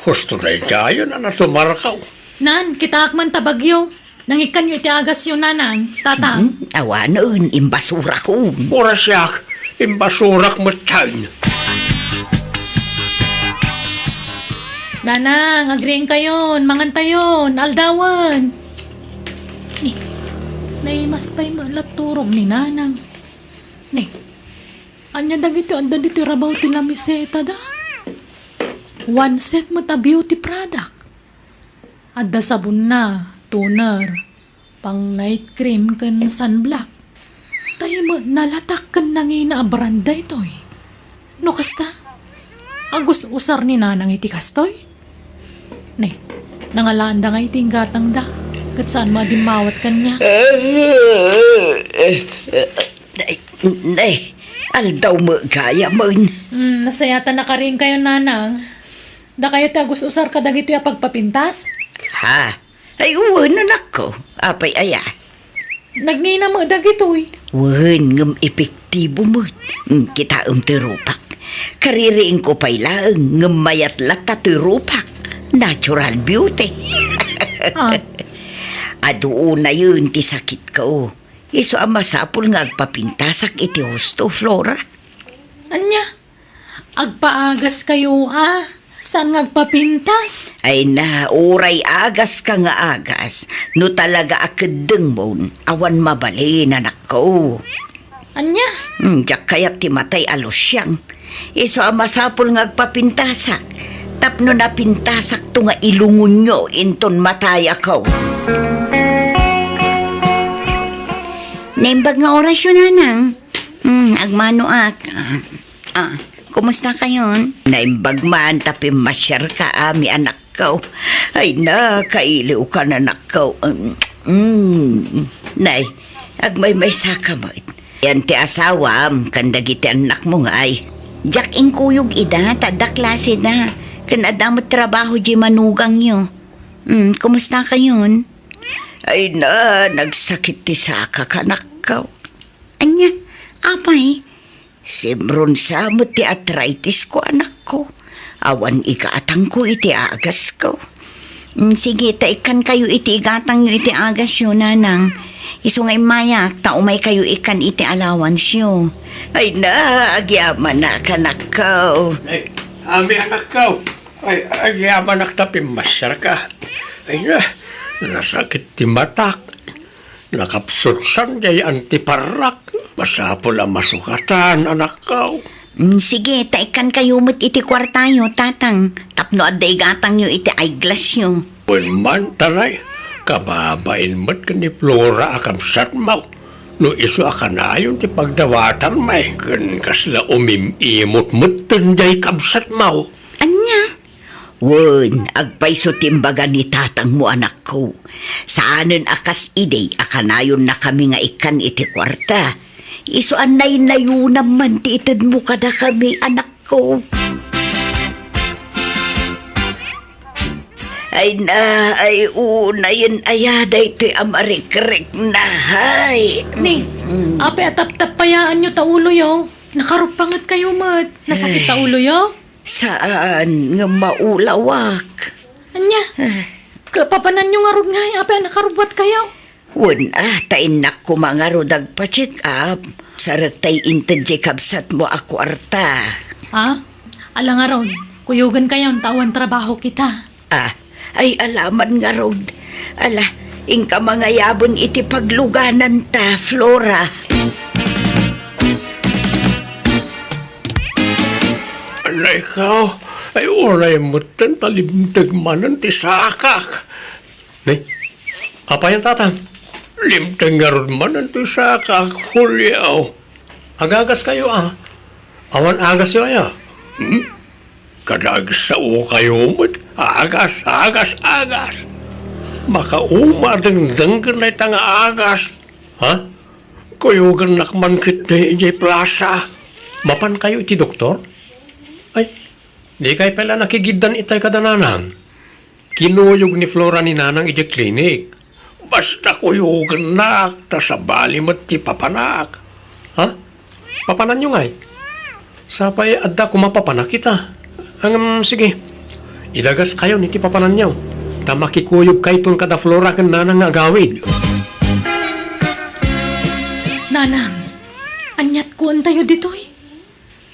Husto daydiayen a natumarkaw. Nan, kitaak man ta bagyo. Nangikkanyo iti agasyo, Nanang, Tatang. Hmm, awanen, imbasurakon. Uray siak, imbasurak metten. Nanang, agriingkayon, mangantayon, aldawen. Ni, naimas pay met la turog ni Nanang. Ni, ania dagiti adda ditoy rabaw ti lamiseta da? One set met a beauty product. Adda sabonna, toner, pang night cream ken sunblock. Tay met nalatak ken nangina a brand daytoy. No kasta, agus-usar ni Nanang iti kastoy? Ne, nangalaanda nga iti inggatangda, ket saan mo a dimmawat kaniak. Ay, nay, aldaw met gayamen. Hmm, nasayatan a karinkayon, Nanang. Dakayo ti agus-usar kadagitoy a pagpapintas? Ha? Ay, wen, anakko. Apay aya? Nagngina met dagitoy. Wen, ngem epektibo met. Mm, kitaem ti rupak. Kaririingko pay laeng, ngem mayat latta ti rupak. Natural beauty. Ah. Adu unayen ti sakitko. Isu a masapul nga agpapintasak iti husto, Flora. Ania? Agpaagaskayo a, saan nga agpapintas? Ay na, uray agaska nga agas, no talaga a keddengmon, awan mabalin, anakko. Ania? Hmm, diak kayat ti matay a lusiang. Isu a masapul nga agpapintasak, tapno napintasakto nga ilungonyo inton matayakon. Naimbag nga orasyo, Nanang. Hmm, agmanoak. Ah, ah, kumusta kayon? Naimbag man ta pimmasiarka, ami, anakko. Ay, nakailiwka, anakko. Mm, mm. Nay, agmaymaysaka met. Yan ti asawam, ken dagiti annakmo ngay. Diak inkuyog ida, ta adda klaseda. Ken adda met trabaho diay manugangyo. Hmm, kumusta kayon? Ay na, nagsakit ti sakak, anakko. Ania, apay? Simron sa met ti arthritis ko, anakko. Awan igatangko iti agasko. Mm, sige, ta ikkankayo iti igatangyo iti agasyo, Nanang. Isu nga immayak, ta umaykayo ikkan iti allowanceyo. Ay na, agyamanak, anakko. Ay, ami, anakko. Ay, agyamanak ta pimmasiarka. Ay na, nasakit ti matak. Nakapsutsan diay antiparrak. Masapul a masukatan, anakko. Mm, sige, ta ikkankayo met iti kuartayo, Tatang, tapno adda igatangyo iti eyeglassyo. Wen man, ta nay, kababain met ken ni Flora a kabsatmo. No isu a kanayon ti pagdawatanmi, ken kasla umim-imot metten diay kabsatmo. Ania? Wen, agpayso ti imbaga ni tatangmo, anakko. Saanen a kas idi a kanayonnakami nga ikkan iti kuarta. Isu a naynayonam man ti itedmo kadakami, anakko. Ay na, ay unayen aya daytoy a marikrikna, hay. Ni, mm, apay a taptappayaanyo ta uloyo? Nakaruppangetkayo met. Nasakit ta uloyo? Saan nga maulawak. Ania? Ah. Kapapananyo ngarud ngay, apay a nakarubbuatkayo? Wen a, ta innak koma ngarud agpa-check up. Sarek tay inted diay kabsatmo a kuarta. Ha? Ala ngarud, kuyogenkayon ta awan trabaho kita. Ah, ay, alaman ngarud. Ala, inka mangayaben iti paglugananta, Flora. Anay ka, ay, uray metten ta limteg manen ti sakak. Ne? Apayan, tatang? Limteg ngarud manen ti sakak, Julio. Agagaskayo, a. Awan agasyo aya? Hmm? Kadagsaokayo met. Agas, agas, agas. Makauma dengdenggen dayta nga agas. Ha? Kuyogennak man ketdi idiay plaza. Mapankayo iti doktor? Ay, dikay pay la nakigiddan itay kada nanang. Kinuyog ni Flora ni nanang idiay klinik. Basta kuyogennak, ta sabali met ti papanak. Ha? Papananyo ngay? Sapay adda koma papanak ita. Ngem, sige. Idagaskayon iti papananyo. Ta makikuyogkayton kada Flora ken nanang nga agawid. Nanang, aniat kuentayo ditoy?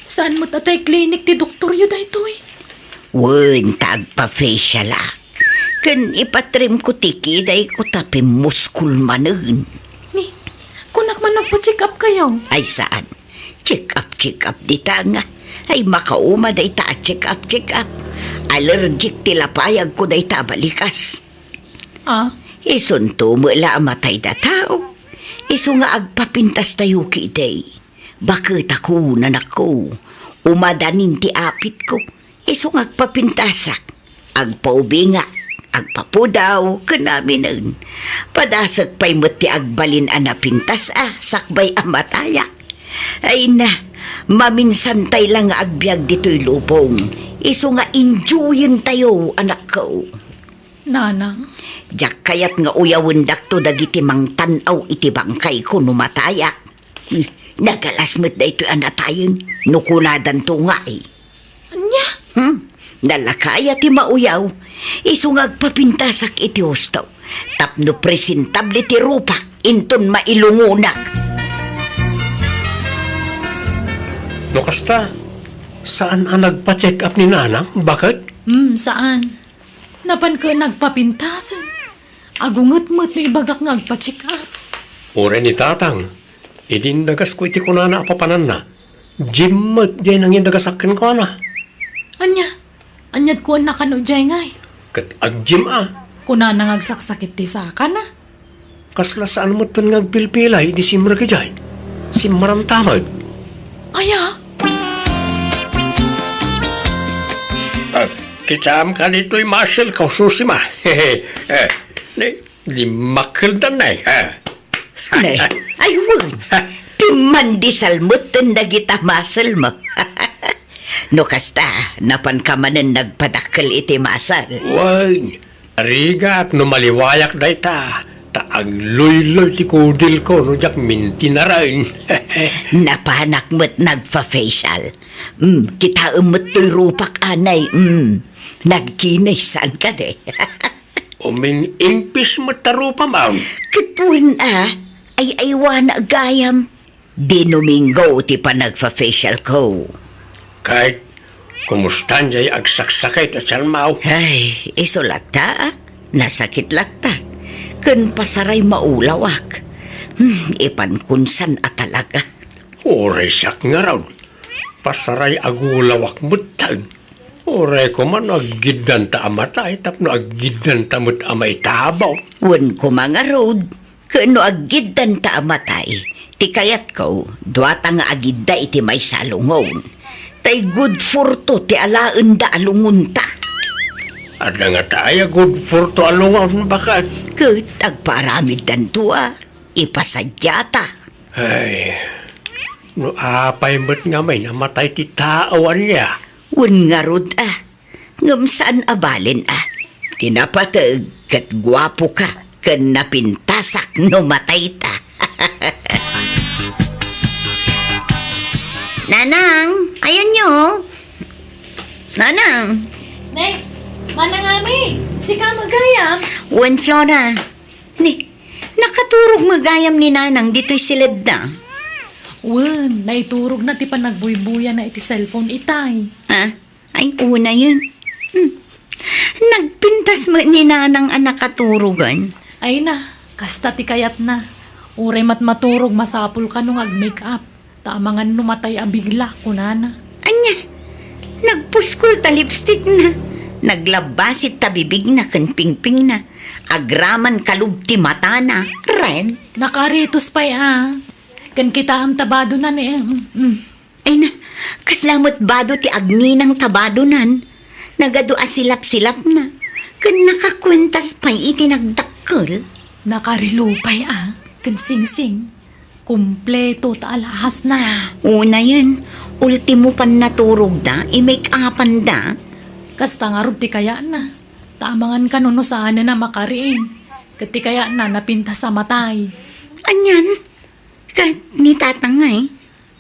Saan met a tay klinik ti doktoryo daytoy? Wen, ta agpa-facial a. Ken ipatrimko ti kidayko ta pimmuskol manen. Ni, kunak man agpa-check up kayo? Ay, saan. Check up, check up dita nga. Ay, makauma dayta a check up, check up. Allergic ti lapayagko dayta a balikas. Ah? Isunto met la a matay da tao. Isu nga agpapintas tayo kiday. Baketako, nanakko. Umadanin ti apitko. Isu nga agpapintasak. Agpaubingak, agpapudaw, ken aminen. Padasek pay met ti agbalin a napintas a, sakbay a matayak. Ay na, maminsantay la nga agbiag ditoy lubong. Isu nga enjoyen tayo, anakko. Nanang? Diak kayat nga uyawendakto dagiti mangtan-aw iti bangkayko no matayak. Hmm, nagalas met daytoy a natayen no kunadanto ngay. Ania? Hmm? Nalakaya ti mauyaw. Isu nga agpapintasak iti husto. Tapno presentable ti rupak inton mailungonak. No kasta, saan a nagpa-check up ni nanang? Bakit? Hmm, saan. Napan ket nagpapintasen. Agunget met no ibagak nga agpa-check up. Uray ni tatang, idi indagasko iti kunana a papananna, gym met diay nangindagasak kenkuana. Ania? Aniat kuanna kano diay ngay? Ket ag-gym a. Kunana nga agsaksakit ti sakana. Kasla saan metten nga agpilpilay idi simrek idiay. Simmaramtamag. Aya? Ah, kitaem kadi toy muscle ko, Susima. Eh, ni, di makeldan na, eh. Ah. Ne, ay, wen. Pimmandisal metten dagita muscle mo. No kasta, napanka manen nagpadakkel iti muscle. Wen, rigat no maliwayak dayta, ta agluyloy ti kudilko no diak mintinaren. Napanak met nagfa-facial. Mm, kitaem met toy rupak anay. Mm, nagkinis, saan kadi? Uming-impis met ta rupam, am. Ket wen a, ay-aywana gayam. Di Domingo ti panagfa-facial ko. Ket, kumustan diay agsaksakit a tianmo? Ay, isu latta, a. Nasakit latta. Ken pasaray maulawak. Hmm, ipankon san a talaga. Uray siak ngarud. Pasaray agulawak metten. Uray koma no aggiddanta a matay tapno aggiddanta met a maitabon. Wen koma ngarud. Ken no aggiddanta a matay, ti kayatko, duata nga agidda iti maysa a lungon. Tay good for two ti alaenda a lungonta. Adda ngata aya good for two a lungon, baket? Ket agpaaramiddanto a, ipasadiata. Ay, no apay met ngamin a matay ti tao, ania? Wen ngarud a, Ngem saan a balen a. Ti napateg ket guapoka ken napintasak no matayta. Nanang, ayanyo. Nanang. Nay, Manang Ami, sika met gayam? Wen, Flora. Ni, nakaturog met gayam ni Nanang ditoy siledda? Wen, naiturogna ti panagbuybuyana iti cellphone itay. Ha? Ay, unayen. Hmm. Nagpintas met ni Nanang a nakaturogen. Ay na, kasta ti kayatna. Uray met maturog, masapul kano nga ag-make up. Ta amangan no matay a bigla, kunana. Ania? Nagpuskol ta lipstickna. Naglabbasit ta bibigna ken pingpingna. Agraman kalub ti matana. Ren. Nakaritos pay a. Ken kitaem ta badonan, eh. Mm. Ay na, kasla met bado ti agninang ta badonan. Nagadu a silap-silapna. Ken nakakuentas pay iti nagdakkel. Nakarelo pay a, ken singsing. Kumpleto ta alahasna. Unayen, ultimo pannaturogda, i-make-upanda. Kasta ngarud ti kayatna. Ta amangan kano no saanen a makariing. Ket ti kayatna, napintas a matay. Anian? Ket ni Tatang ngay?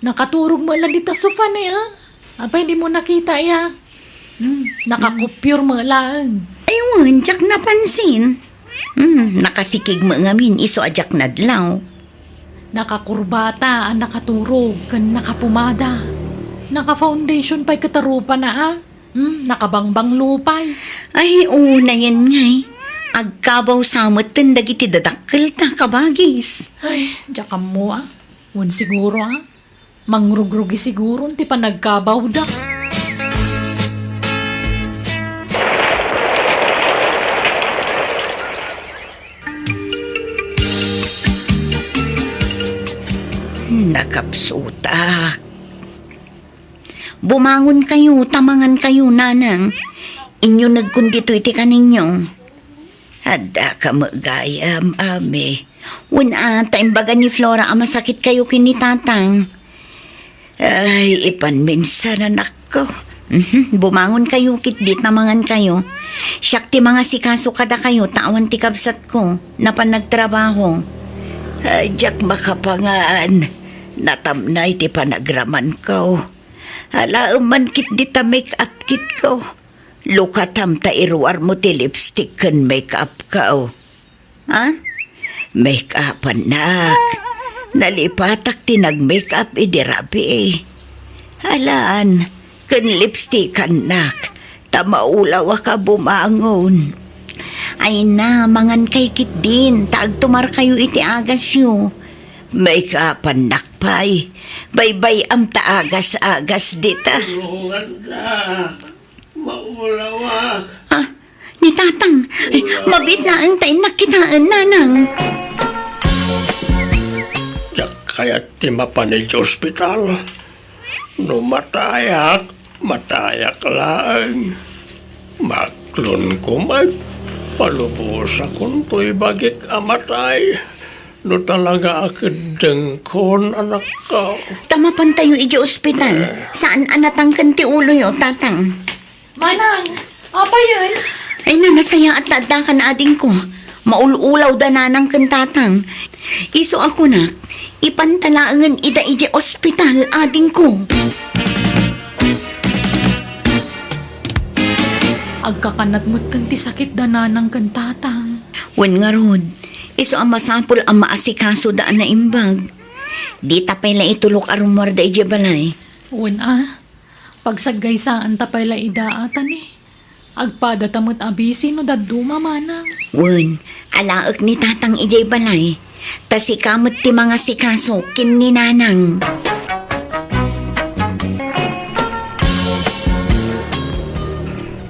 Nakaturog met la dita sofa ne, a. Apay, dimo nakita, iya? Hmm, nakakupyor met laeng. Ay, wen, diak napansin. Hmm, nakasikig met ngamin, isu a diak nadlaw. Nakakurbata a nakaturog ken nakapumada. Naka-foundation pay ket arupana, a. Hmm, nakabangbanglo pay. Ay, unayen ngay. Agkabaw sa metten dagiti dadakkelta, kabagis. Ay, diak ammo, a. Wen siguro, a. Mangrugrugi siguron ti panagkabawda. Nakapsutak. Bumangon kayo, tamangan kayo, nanang. Inyunegkon ditoy ti kaninyo. Adda ka met gayam, Ami. Wen a, ta imbaga ni Flora a masakit kayo ken ni Tatang. Ay, ipanminsan, anakko. Mhm, bumangon kayo, ket di tamangan kayo. Siak ti mangasikaso kadakayo, ta awan ti kabsatko, napan nagtrabaho. Ay, diak makapangan. Natamnay ti panagramanko. Alaem man ket dita make-up kitko. Lukatam ta iruarmo ti lipstick ken make-up ka, o. Ha? Make-up, annak. Nalipatak ti nag-make-up idi rabii. Alaan, ken lipstick, annak. Ta maulawak a bumangon. Ay na, mangan kay ketdin, ta agtumar kayo iti agasyo. Make-up, annak pay. Baybay-am ta agas-agas dita. Tulunganta. Maulawak. Ah, ni Tatang. Ay, mabiit laeng ta innak kitaen, nanang. Diak kayat ti mapan idiay ospital. No matayak, matayak laeng. Maklonko met, palubosakon toy bagik a matay. No talaga a keddengkon, anakko. Ta mapantayo idiay ospital. Saan a natangken ti uloyo, Tatang? Manang, apayen? Ay, na, nasayaat ta adda kan adingko. Maul-ulaw da nanang ken tatang. Isu a kunak, ipanta laengen ida idiay ospital, adingko. Agkakanat metten ti sakit da nanang ken tatang. Wen ngarud, isu a masapul a maasikasoda a naimbag. Dita pay la itulok a rummuarda idiay balay. Wen a, pagsaggaysaan ta pay la ida a tani. Agpada ta met a bisi no dadduma, manang. Wen, alaek ni tatang idiay balay. Ta sika met ti mangasikaso ken ni nanang.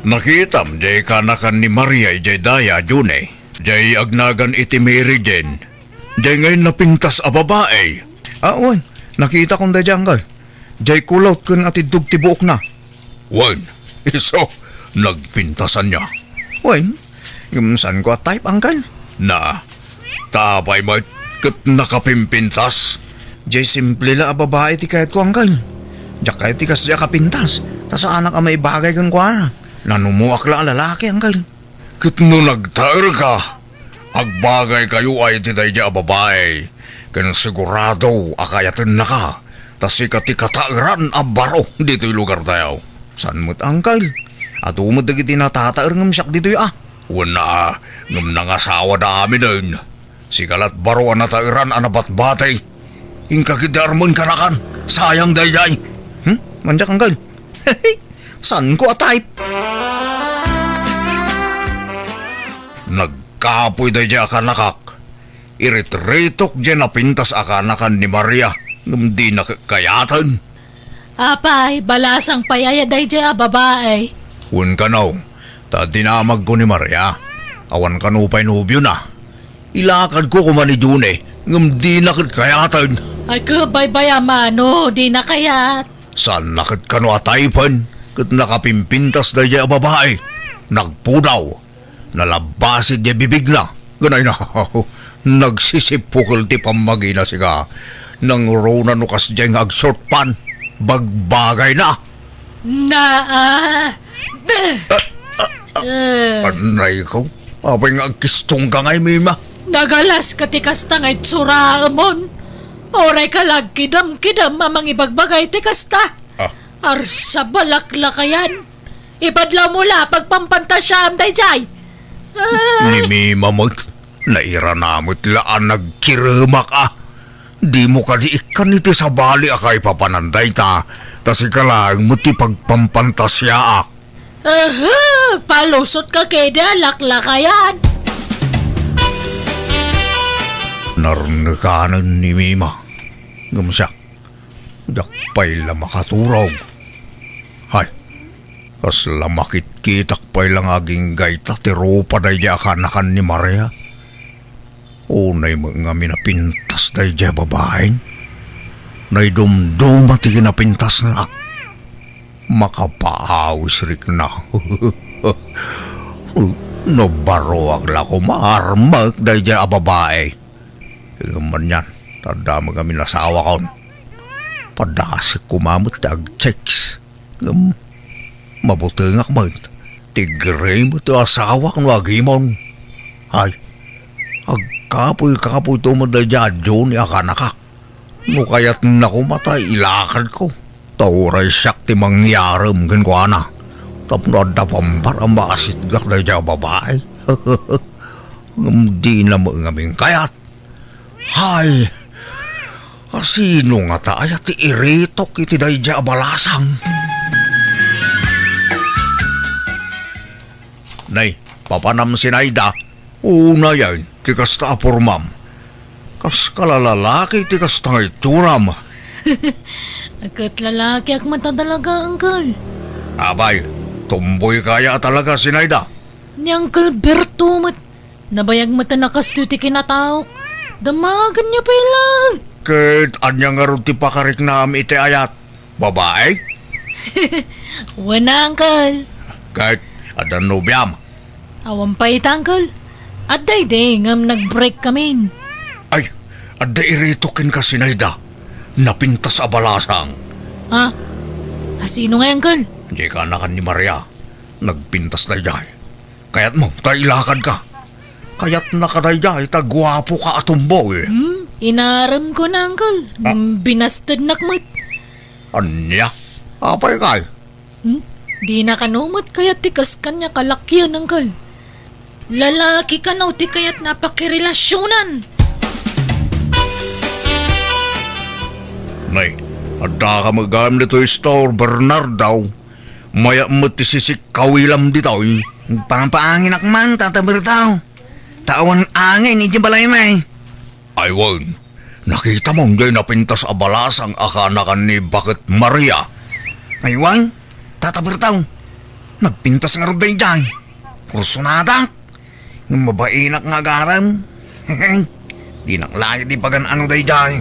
Nakitam diay kanakan ni Maria idiay daya, June. Diay agnagan iti Mary Jane. Diay ngay napintas a babai. Ah, wen. Nakitakon daydiay, anggal. Diay kulot ken atiddog ti buokna. Wen, isu, nagpintas ania? Wen, ngem saanko a type, anggal. Na, ta apay met ket nakapimpintas? Diay simple la a babai ti kayatko, anggal. Diak kayat ti kasdiay a kapintas, ta saanak a maibagay kenkuana. Nanumoak la a lalaki, anggal. Ket no nagtaerka, agbagaykayo iti daydiay a babai, ken sigurado a kayatennaka, ta sika ti kataeran a baro ditoy lugartayo. Saan met, angkel? Adu met dagiti natataer ngem siak ditoy a. Wen a, ngem nangasawada aminen. Sika lat baro a nataeran a nabatbati. Inka ketdi armen kanakan. Sayang daydiay. Hmm? Mandiak, angkel. Saanko a type. Nagkapoy daydiay a kanakak. Iritiritok diay napintas a kanakan ni Maria, ngem dina kayaten. Apay, balasang pay aya daydiay a babai? Wen kano, ta dinamagko ni Maria. Awan kano pay nobiona. Ilakadko koma ni June, ngem dina ket kayaten. Ay, ket baybay-am a no, dina kayat. Saanna ket kano a typen, ket nakapimpintas daydiay a babai. Nagpudaw. Nalabbasit diay bibigna. Ganay na, nagsisippukel ti pammagina, sika. Nangruna no kasdiay nga ag-short pant. Bagbagayna. Naa. Eh. Anay ko. Apay nga agkistong ka ngay, Mima? Nagalas ka ti kasta nga itsuraemon. Uray ka la agkidam-kidam a mangibagbagay ti kasta. Ah. Arsa balaklakayan. Ipadlaw mo la pagpampantasiaam daydiay. Ah. Ni Mima met, nairana met la a nagkiremak a. Dimo kadi ikkan iti sabali a kaipapanan dayta, ta sika laeng met ti pagpampantasiaak. Aha, palusot ka kedi a laklakayan. Narnekanen ni Mima. Ngem siak, diak pay la makaturog. Hay, kasla makitkitak pay la nga agingga ita ti rupa daydiay a kanakan ni Maria. Unay met ngamin a pintas daydiay a babaen. Naidumduma ti kinapintasna. Makapaawis rikna. Nabaroak la koma a armek daydiay a babai. Ngem anian, ta adda met ngamin asawakon. Padasek koma met ti agchicks. Ngem, mabutengak met. Tigre met ti asawak no agimon. Ay, agkapuy-kapuyto met daydiay a Johnny a kanakak. No kayatna koma ta ilakadko, ta uray siak ti mangyarem kenkuana. Tapno adda pambar a maasitgak daydiay a babai. Ngem dina met ngamin kayat. Hay, asino ngata aya ti iritok iti daydiay a balasang? Nay, papanam, Sinaida. Unayen ti kasta a pormam. Kas kalalalaki ti kasta nga itsuram. Ket lalakiak met a talaga, Uncle. Apay, tomboy ka aya a talaga, Sinaida? Ni Uncle Berto met. Nabayag met a nakastoy ti kinataok. Damagenyo pay laeng. Ket ania ngarud ti pakariknam iti ayat? Babai? Wen, Uncle. Ket adda nobiam? Awan pay ita, Uncle. Adda idi ngem nag-break kamin. Ay, adda iritok kenka, Sinaida. Napintas a balasang. Ha? Asino ngay, Uncle? Diay kanakan ni Maria. Nagpintas daydiay. Kayatmo ta ilakadka. Kayatnaka daydiay ta guapoka a tomboy. Hmm? Inaremkon, Uncle. Ah. Ngem binastednak met. Ania? Apay kay? Hmm? Dina kano met kayat ti kas kaniak a lakian, Uncle. Lalaki kano ti kayatna a pakirelasionan. Nay, addaka met gayam ditoy store, Bernardo. Mayat met ti sisikkawilam ditoy. Agpapaanginak man, Tata Berto. Ta awan angin idiay balaymi. Ay wen, nakitam diay napintas a balasang a kanakan ni Baket Maria? Ay wen, Tata Berto, nagpintas ngarud daydiay. Kursonadak, ngem mabainak nga agarem. Dinak la ket ipagan-ano daydiay,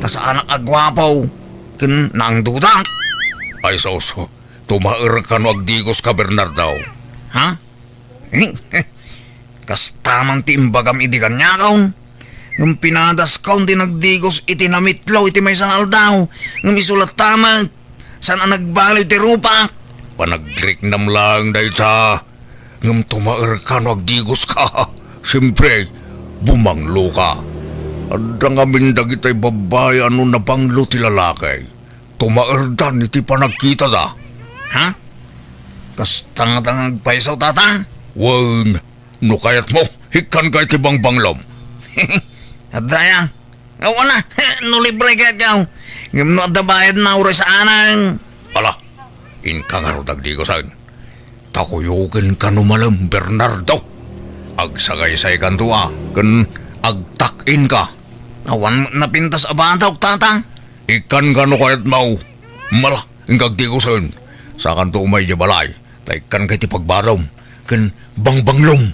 ta saanak a guapo ken naangdudak. Ay sus, tumaer kano agdigoska, Bernardo. Ha? Kasta man ti imbagam idi kaniakon. Ngem pinadaskon ti nagdigos iti namitlo iti maysa nga aldaw. Ngem isu latta met, saan a nagbaliw ti rupak. Panagriknam laeng dayta. Ngem tumaer kano agdigoska. Siempre, bumangloka. Adda ngamin dagitay babbai a no nabanglo ti lalaki, tumaerdan iti panagkitada. Ha? Kasta ngata nga agpayso, Tata? Wen, no kayatmo, ikkanka iti bangbanglom. Adda aya? Awan a, no libre kayatko. Ngem no adda bayadna, uray saanen. Ala, inka ngarud agdigosen. Ta kuyokenka no malem, Bernardo. Agsagaysaykanto a, ken agtak-inka. Awan met napintas a batok, Tata. Ikkanka no kayatmo. Ala, inka agdigosen. Sakanto umay idiay balay, ta ikkanka iti pagbadom ken bangbanglom.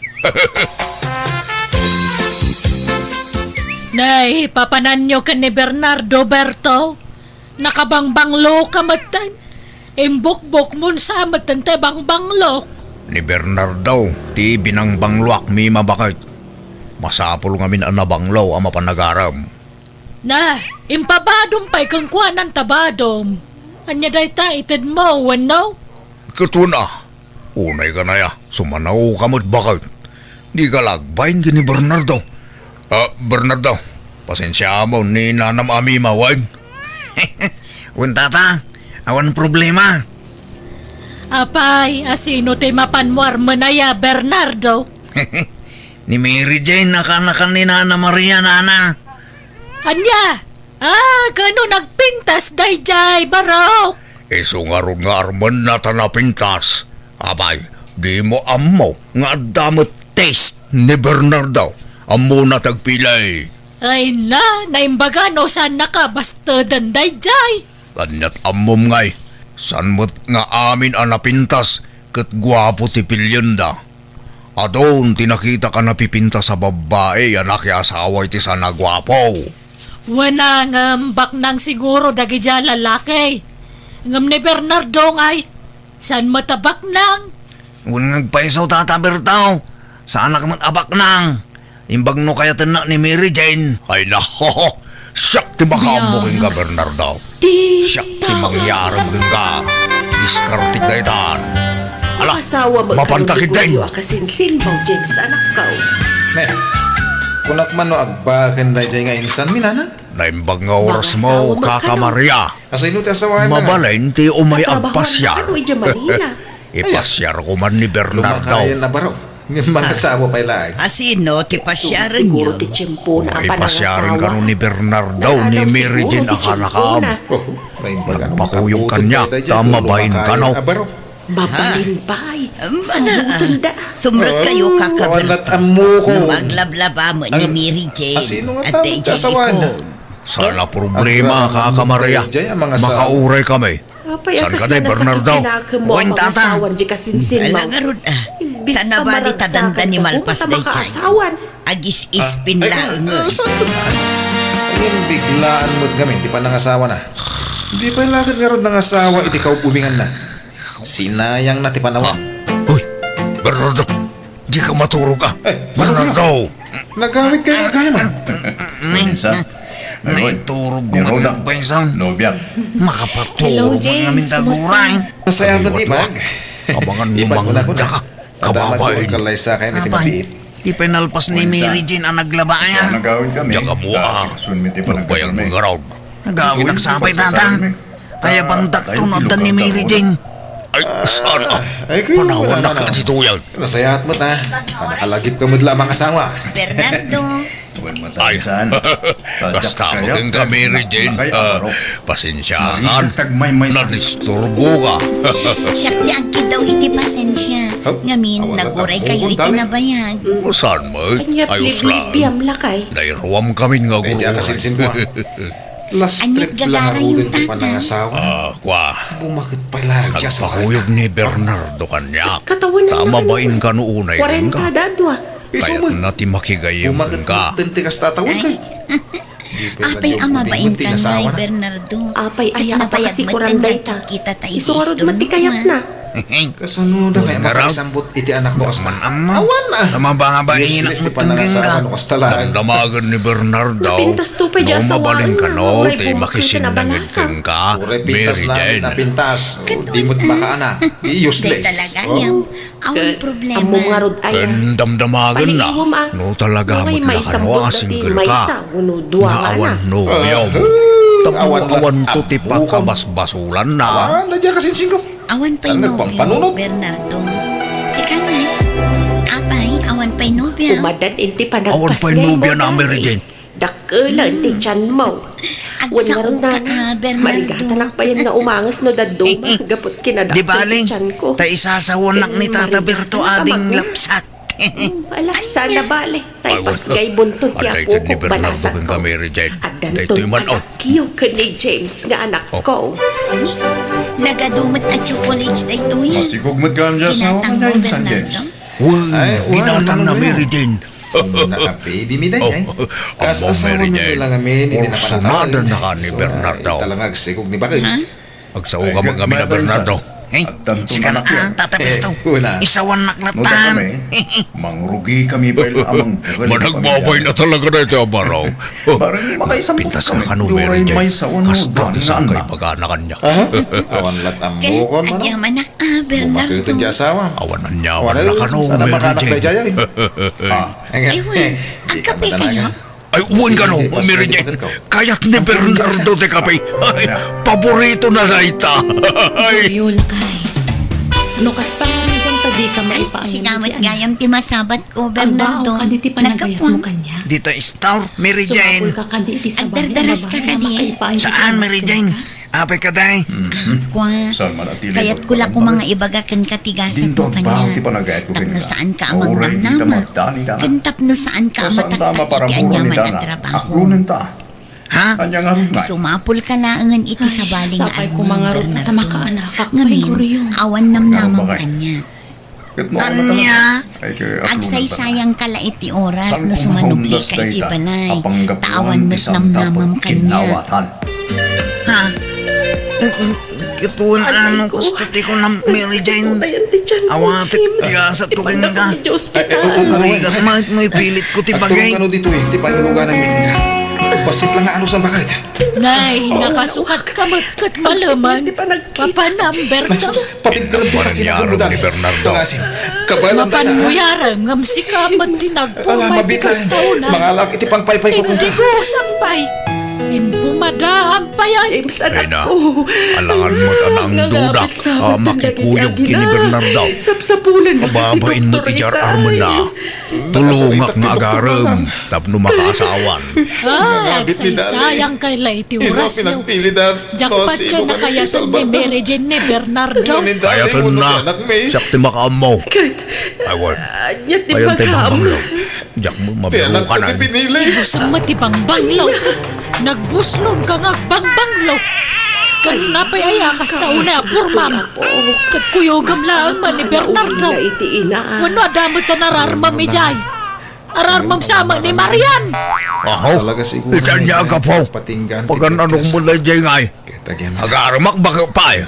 Nay, papananyo ken ni Bernardo, Berto? Nakabangbangloka metten. Imbukbokmon sa metten ti bangbanglok. Ni Bernardo ti binangbangloak, Mima, baket. Masapul ngamin a nabanglo a mapan agarem. Na, Impabadom pay kenkuana ta badom. Ania dayta itedmo wenno? Ket wen a, unay kanaya, sumanaoka met baket. Dika la agbain ken ni Bernardo. Ah, Bernardo, pasensiaam ni nanam a Mima wen. Wen, tata, awan problema. Apay, a sino ti mapanmo armen aya, Bernardo? Ni Mary Jane a kanakan ni Nana Maria, nana. Ania? Ah, kano nagpintas daydiay, barok? Isu ngarud nga armenna ta napintas. Apay, dimo ammo nga adda met taste ni Bernardo. Ammona ti agpili. Ay na, naimbaga no saan nakabasteden daydiay. Ania't ammom ngay, saan met nga amin a napintas ket guapo ti pilienda. Adun ti nakitak a napipintas a babbai a nakiasawa iti saan a guapo. Wen a, ngem baknang siguro dagidiay a lalaki. Ngem ni Bernardo ngay, saan met a baknang? Wen nga agpayso, Tata Berto, saanak met a baknang. Imbag no kayatennak ni Mary Jane. Ay, nako! Siak ti makaammo kenka, Bernardo. Siak ti mangyarem kenka. Diskartek daytan. Ala, mapanta ketdin. Asawa met kano ni Julio a kasinsinmo, James, anakko. Ne, kunak man no agbaken daydiay nga insan mi, nana? Naimbag nga orasmo, Kaka Maria. Asino ti asawaenna? Mabalin ti umay agpasiar. Ipasiarko man ni Bernardo. Lumakayan a baro. Ngem mangasawa pay laeng. Asino ti pasiarenyo? Siguro ti tiempo na a panangasawa. Ipasiaren kano ni Bernardo ni Mary Jane a kanakam. Nagpakuyog kaniak ta mabain kano. Mabalin pay. Sagutonda. Sumrek kayo, Kaka Berto. Awan lat ammokon. Ngem aglablaba met ni Mary Jane. Asino nga tama ti asawaenna? Saan a problema, Kaka Maria. Makauray kami. Saan ka, Bernardo? Wen, tata. Ala ngarud, a. Saan a bali ta dandani malpas daydiay. Agis-ispin laeng. Ngem biglaan met ngamin ti panangasawana. Di pay la ket ngarud nangasawa iti kaub-ubinganna. Sinayangna ti panawen. Hoy, Bernardo. Dika maturog, a. Bernardo! Nagawid kayo, nagayam, a. Minsan. Naiturog ko nga nagbaysang. Nobia. Makapaturog man ngamin ta, gurang. Masaya mo ti bag. Abangan mo mangagda ka. Kababain. Apay, ti pinalpas ni Mary Jane a naglaba aya. Diak ammo, a. Nagbayan mo nga raw. Nagawid ak sapay, tata. Ay, abantak to no adda ni Mary Jane. Ay, saan, a? Panawannak ditoyen. Nasayaat met, a. Nakalagip ka met la a mangasawa. Bernardo. Ay, kasta met kenka, Mary Jane. A, pasensiakan. Nadisturbo ka. Siak ti agkiddaw iti pasensia. Ngamin, naguray kayo iti nabayag. Saan met? Ayos lang. Nairuam kamin nga gurugay. Last trip la ngaruden ti panangasawa. A, kua. Bumaket pay la. Agpakuyog ni Bernardo kaniak. Ta mabain kano unay kenka. Kayatna ti makigayyem kenka. Bumaket ti kasta a tawen kay. Apay a mabain kano, Bernardo. Apay aya a pakasikoran dayta. Isu ngarud met ti kayatna. Kasano da kaya makaisambot iti anakko a kasta? Awan, a. Mabanga-banga met kenka. Damdamagen ni Bernardo. Napintas to pay diay asawaenna. Mabalin kano ti makisinnaed kenka, Mary Jane. Napintas. O, di met makaana. Useless. Awan problema. Ammom ngarud aya. Ken damdamagenna no talaga met la kano a single ka, nga awan nobiom. Tapno awanto ti pakabasbasolanna. Awan pay nobio, Bernardo. Sika ngay? Apay, awan pay nobia? Umaddan iti panagpas ngay mo, Mary Jane. Dakkelen ti tianmo. Wen ngarud, nana, maligatanak payen nga umanges no dadduma gapu ti kinadakkel ti tianko. Di bale, ta isasaonak ni Tata Berto ading lapsat. Ala, saan a bale. Tay pasgay bunton ti apok, balasakko. Addanton anak-yo ken ni James nga anakko. Nagadu met a chocolates daytoy. Masikog met gayam diay asawa, Bernardo. Wen, ginatangna, Mary Jane. Naapi, di mi daydiay. Kas-asawa mi lang amin, iti napanatag. Kursunadannaka ni Bernardo. Ita lang agsikog ni baket. Agsao ka met ngamin a Bernardo. Eh, addanto sika na, Tata Berto. Isawannak latta. No dakami, mangrugi kami, Bel, a mangbukel iti pamilya. Managbabay na talaga daytoy a baro. Bareng makaisambot kami. Pintas ka kano, Mary Jane. Kasta ti sangkay paganakan niya. Aha? Awan lat ammokon, mano? Agyamanak, ah, Bernardo. Bumaketen ti asawa. Awan aniaman na kano, Mary Jane. Ah. Ewan, agkape kayo? Ay, wen kano, Mary Jane. Kayat ni Bernardo ti kape. Ay, paborito na dayta. Ay. Ay, no kas pangarigan ta dika maipaayam iti anak. Ay, sigamet gayam ti masabat ko, Bernardo. Agbaawka diti panagayatmo kaniak. Dita istor, Mary Jane. Sumapulka kadi iti sabali a babaen a makaipaay iti anak kenka. Agdardaras ka kadi. Saan, Mary Jane? Apay ka, day? Kua, kayatko la koma nga ibaga kenka ti gasatmo kaniak. Tapno saanka a mangnamnam, ken tapno saanka a mataktak iti aniaman a trabaho. Ha? Sumapulka laengen iti sabali nga ania, Bernardo. Ngamin, awan namnamam kaniak. Ania? Agsaysayangka la iti oras no sumanublika iti balay, ta awan met namnamam kaniak. Ha? Ket wen, ano, gusto ti kunam, Mary Jane? Awatek ti gasatko kenka. Agrigat met no ipilitko ti bagay. Agturongkano ditoy ti pannuroganmi kenka. Bassit la nga anusan baket. Nay, nakasukatka met ket malemen. Papanamberka. Pati grum ti pakinagumudan. Ni Bernardo. Pangasim. Kabaelan. Mapanmo yarem ngem sika met ti nagpurma iti kasta una. Mangalak iti pangpaypayko kenka. Indigo, sampay. Impumadaam payan. James, anakko. Alangan met a naangduda a makikuyog ken ni Bernardo. Sapsapulen. Ababain met iti ar-armenna. Tulongak nga agarem tapno makaasawan. Ah, agsaysayangka la iti orasyo. Diak pay nakayaten ni Mary Jane ni Bernardo. Kayatenna, siak ti makaammo. Ay, wen. Ayan ti bangbanglo. Diak met mabirukanan. Ibusem met ti bangbanglo. Nagbuslonka nga agbangbanglo. Ken napay aya kasta unay a purmam? Ket kuyogem laeng man ni Bernardo. Wenno adda met a nararmam idiay? Ararmam sa met ni Marian. Aho, ita ania a gapu? Pagan-anok met daydiay ngay? Agaremak baket pay.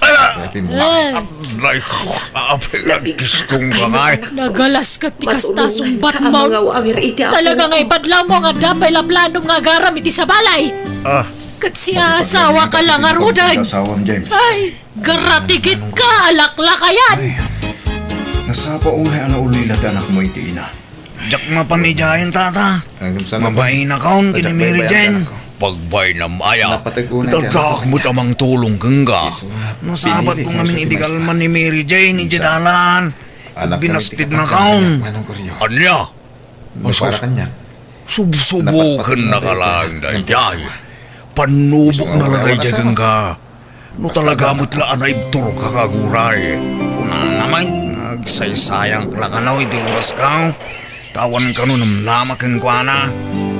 Ala! Ay, apay nga gistong ka ngay. Nagalas ket ti kasta sungbatmo. Talaga nga ibadlawmo nga adda pay la planom nga agarem iti sabali. Ah. Ket siasawaka la ngaruden. Ay, garatigitka a laklakayan. Ay, nasapa unay a naulila ti anakmo iti ina. Diak mapan idiayen, Tata. Mabainakon ken ni Mary Jane. Pagbainam aya. Itagak met a mangtulong kenka. Nasabatko ngamin idi kalman ni Mary Jane idiay dalan. Ket binastidnakon. Ania? Asus. Subsubokennaka laeng daydiay. Pannubokna la daydiay kenka. No talaga met la a naibturka nga aguray. Kunana met, agsaysayanka la kano iti orasko. Ta awan kano namnama kenkuana.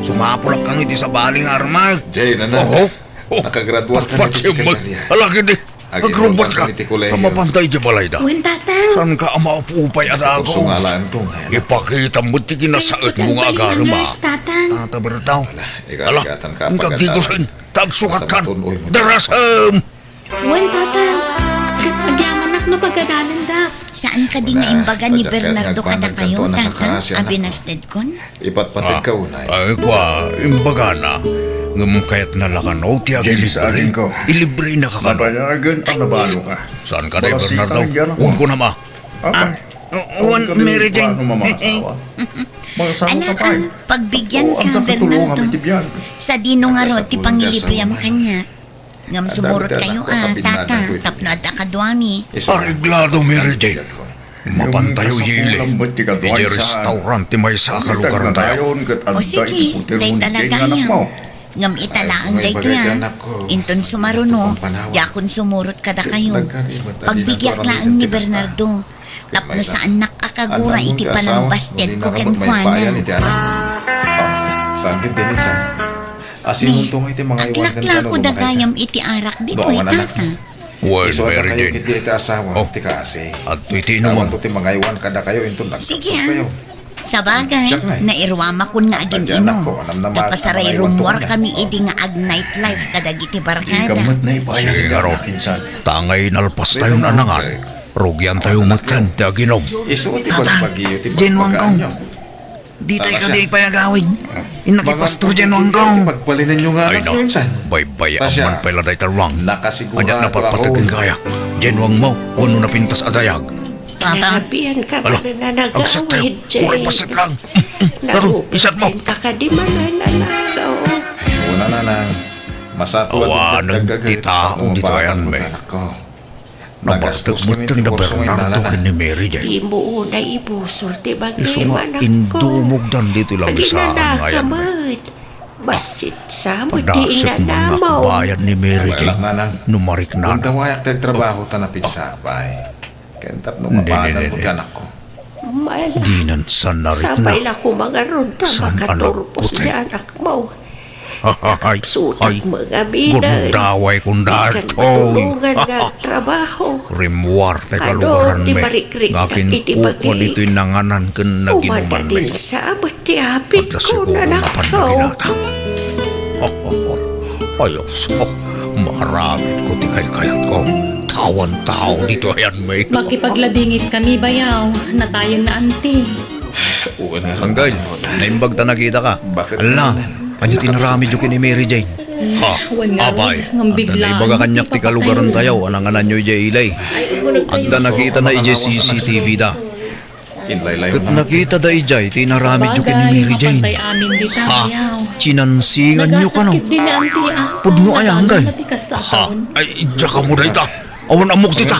Sumapulak kano iti sabali nga armek. Jay, nana. Oho. Nakagraduar ka na iti sekretarya. Ala ketdi. Agrubat ka. Ta mapanta iti balayda. Wen, Tatang. Saanka a maupupay a dagus? Ipakitam met ti kinasaetmo nga agarem a. Tata Bertaw. Ala, inka agdigusen. Ta agsukatkan. Darasem! Wen, Tatang. Ket agyamanak no pagadalendak. Saan kadi nga imbaga ni Bernardo kadakayo, Tata, a binastedkon? Ipatpateg ka unay. Ay, kua, imbagana. Ngem kayatna la kano ti agilibre. Ilibrena ka kano. Mabayagen a nabalo ka. Saan ka, Bernardo? Wen ko nama. Wen, Mary Jane. Ala, pagbigianka, Bernardo. Sadino ngarud ti pangilibriam kaniak? Ngem sumurotkayo a, Tata, tapno adda kaduami. Areglado, Mary Jane. Mapantayo iti ili. Idiay restaurant ti maysa a kalugartayo. O sige, dayta la gayam. Ngem ita laeng daytoy a. Inton sumaruno, diakon sumurot kadakayo. Pagbigiak laeng ni Bernardo. Tapno saannak a kagura iti panangbastedko kenkuana. Saan ket dinit, saan? Asinonto nga iti mangaywan kenka no dumakayka? Aglaklako dagayam iti arak ditoy, Tata. Wen, Mary Jane. Adtoy ti inumem. Sige, a. Sabagay, nairuamakon nga agin-ino. Tapasarayrumoar kami idi nga ag-nightlife kadagiti barkada. Sige ngarud, ta ngay nalpastayon a nangan, rugiantayo metten ti aginom. Tata, Jenwanggaw. Ditoy kadi pay agawid. Innak ni Pastor Jenwanggaw. Ay na, baybay-am man pay la dayta ruang. Ania napatpateg kenka aya? Jenwangmo wenno napintas a dayag? Tata. Ala, agsat tayo. Uray, paset lang. Laro, isat mo. Awanen ti tao ditoy ayanmi. Nabartek metten da Bernardo ken ni Mary Jane. Isu nga indumogdan ditoy lamisaan nga ayanmi. Bassit sa met ti inanamo. Padasek man nga akbayan ni Mary Jane no mariknana. Unda wayak ti agtrabaho ta napigsabay. Ken tapno mapadan mo ti anakko. Dinan san narikna. Sapay la koma ngarud ta makaturpos ti anakmo. Ay, ay, gundaway kon daytoy. Rimmuar ti kalugaranmi nga akinpukua ditoy nanganan ken naginumanmi. Adda siguro mapan nga binatang. Ay, Dios ko, maaramidko ti kaykayatko. Awan tao ditoy ayanmi. Makipagladingit kami, bayaw. Natayen na anti. Anggal, naimbag ta nakitaka. Ala, ania ti inaramidyo ken ni Mary Jane? Ha, apay, adda naibaga kaniak ti kalugarantayo a nangananyo idiay Ilay. Adda nakitana idiay C C T V da. Ket nakitada idiay ti inaramidyo ken ni Mary Jane. Ha? Chinansinganyo kano? Pudno aya, anggal? Ha? Ay, diak ammo dayta. Awan ammok dita.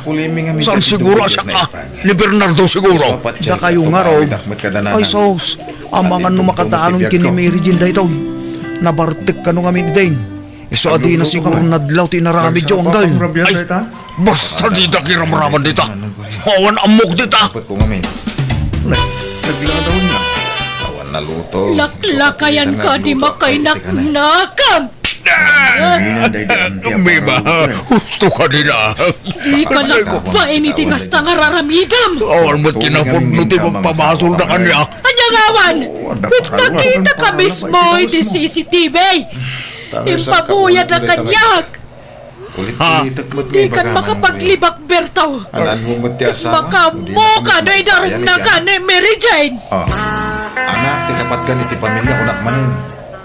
Saan siguro a siak a? Ni Bernardo siguro. Dakayo ngarud. Ay, sus. Amangan no makadanon ken ni Mary Jane daytoy. Nabartek kano ngamin idin. Isu a dina siguro nadlaw ti inaramidyo, anggal. Ay, basta dita kiramraman dita. Awan ammok dita. Nagladaw na. Awan naluto. Laklakayan ka di makainaknakan. Mima, husto ka dina. Dika laeng bain iti kasta nga raramidem. Awan met kinapudno ti magpabasolda kaniak. Ania nga awan? Ket nakitaka mismo iti C C T V. Impabuyadak kaniak. Ha? Dikan makapaglibak, Berto. Ket makaammoka no idarumnaka ni Mary Jane. Anak, ti kapatkan iti pamilya, kunak manen.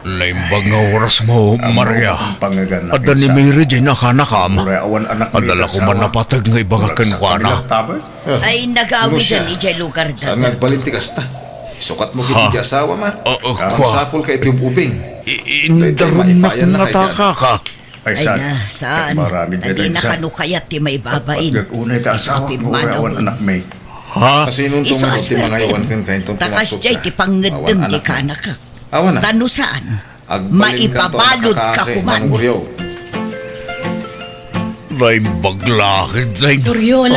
Naimbag nga orasmo, Maria. Adda ni Mary Jane a kanakam. Adda la koma napateg nga ibaga kenkuana. Ay, nagawiden idiay lugarda. Saan nga agbalin ti kasta? Isukatmo ketdi ti asawam. Masapulka iti ub-ubing. Indarumnak ngata, kaka. Ay, saan? Adina kano kayat ti maibabain. Ket awan anakmi. Ha? Isu a suertem. Ta kasdiay ti pangngeddem ti kanakak. Ta no saan, maibabaludka koman. Naimbag la ketdin.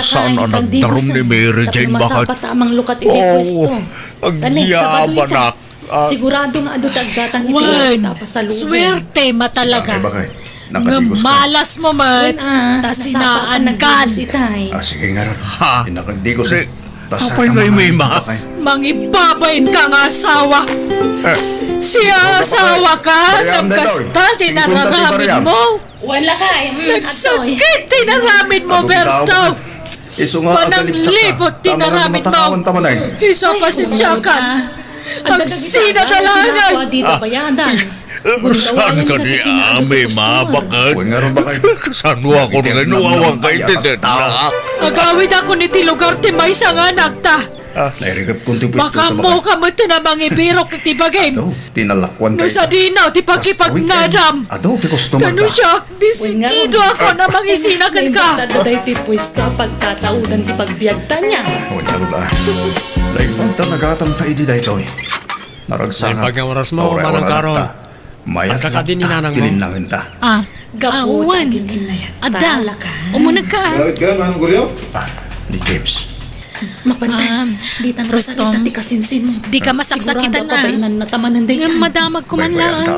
Saan a nagdarum ni Mary Jane, baket? Agyabanak. Sigurado nga adu ti aggatang iti iyawta a pasalubong. Suertem a talaga. Ngem malasmo met ta sinaankan. Ah, sige ngarud. Ha? Inakagdigos. Apay nga imima? Mangibabainka nga asawa. Siasawaka ngem kasta ti nararamidmo. Wen lakay, mm, adtoy. Nagsakit ti inaramidmo, Berto. Isu nga pananglibot ti inaramidmo. Isu a pasensiakan. Agsina talaga. Saan kadi, Ami, mabaket? Saan wa kon nga inuawan kay ti detta? Agawidakon iti lugar ti maysa nga anakta. Ah, nairikep kon ti pwesto. Baka ammoka met a mangibirok iti bagim. Adu, ti nalakuan. No sadino ti pakipagnadam. Adu, ti customer. Kano siak, desididoakon a mangisina kenka. Daytoy pwesto a pagtataudan ti pagbiagta, ania. Wen ngarud a. Naimbag ta nagatangta idi daytoy. Naragsakak. Naimbag nga orasmo, Manang Carol. Mayat latta ti linnangenta. Ah, gapu ta agin-innayatta. Adda. Umunegka, ah. Gawid ka, Manong Guryo? Ah, ni James. Mapantay, ditan kasalita ti kasinsinmo. Dika masaksakitan, ah. Sigurado a babainanna ta manen daytan. Ngem madamagko man laeng.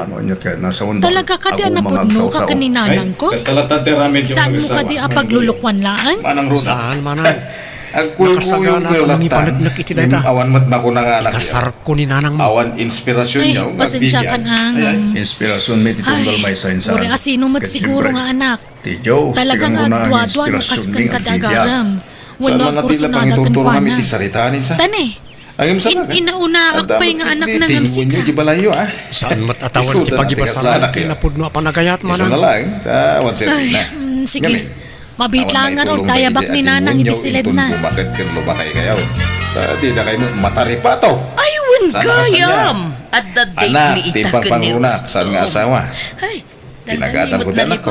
Talaga kadi a napudnoka ken ni nanangko? Saanmo kadi a paglulukoan laeng? Saan, manang. Agkuykuyogyo latta. Awan met makuna nga anak. Ikasarko ni nanangmo. Awan inspirasionyo nga agbibiag. Ay, pasensiakan, ah, ngem. Inspirasionmi ti tunggal maysa insan. Uray asino met siguro nga anak. Ket siyempre, ti Dios ti kangrunaan nga inspirasionmi nga agbibiag. Saan man a tila pangituturo nga iti sarita, insan. Tani. Agimsala, eh. Inaunaak pay nga anak na ngem sika. Saan met a tawen ti pagibasarang ti napudno a panagayat, manang. Isu na lang, ta awan sirbi na. Ay, mm, sige. Mabiit laeng ngarud ta ayabak ni nanang iti siledna. Awan maitulong iti inton bumaket ken lumakaykayo. Ta didakayo met mataripato. Ay, wen gayam. Adda daymi ita ken ni Rostom. Anak, ti pangpangrunak, saan nga asawa? Ay, Pinagadangko ti anakko.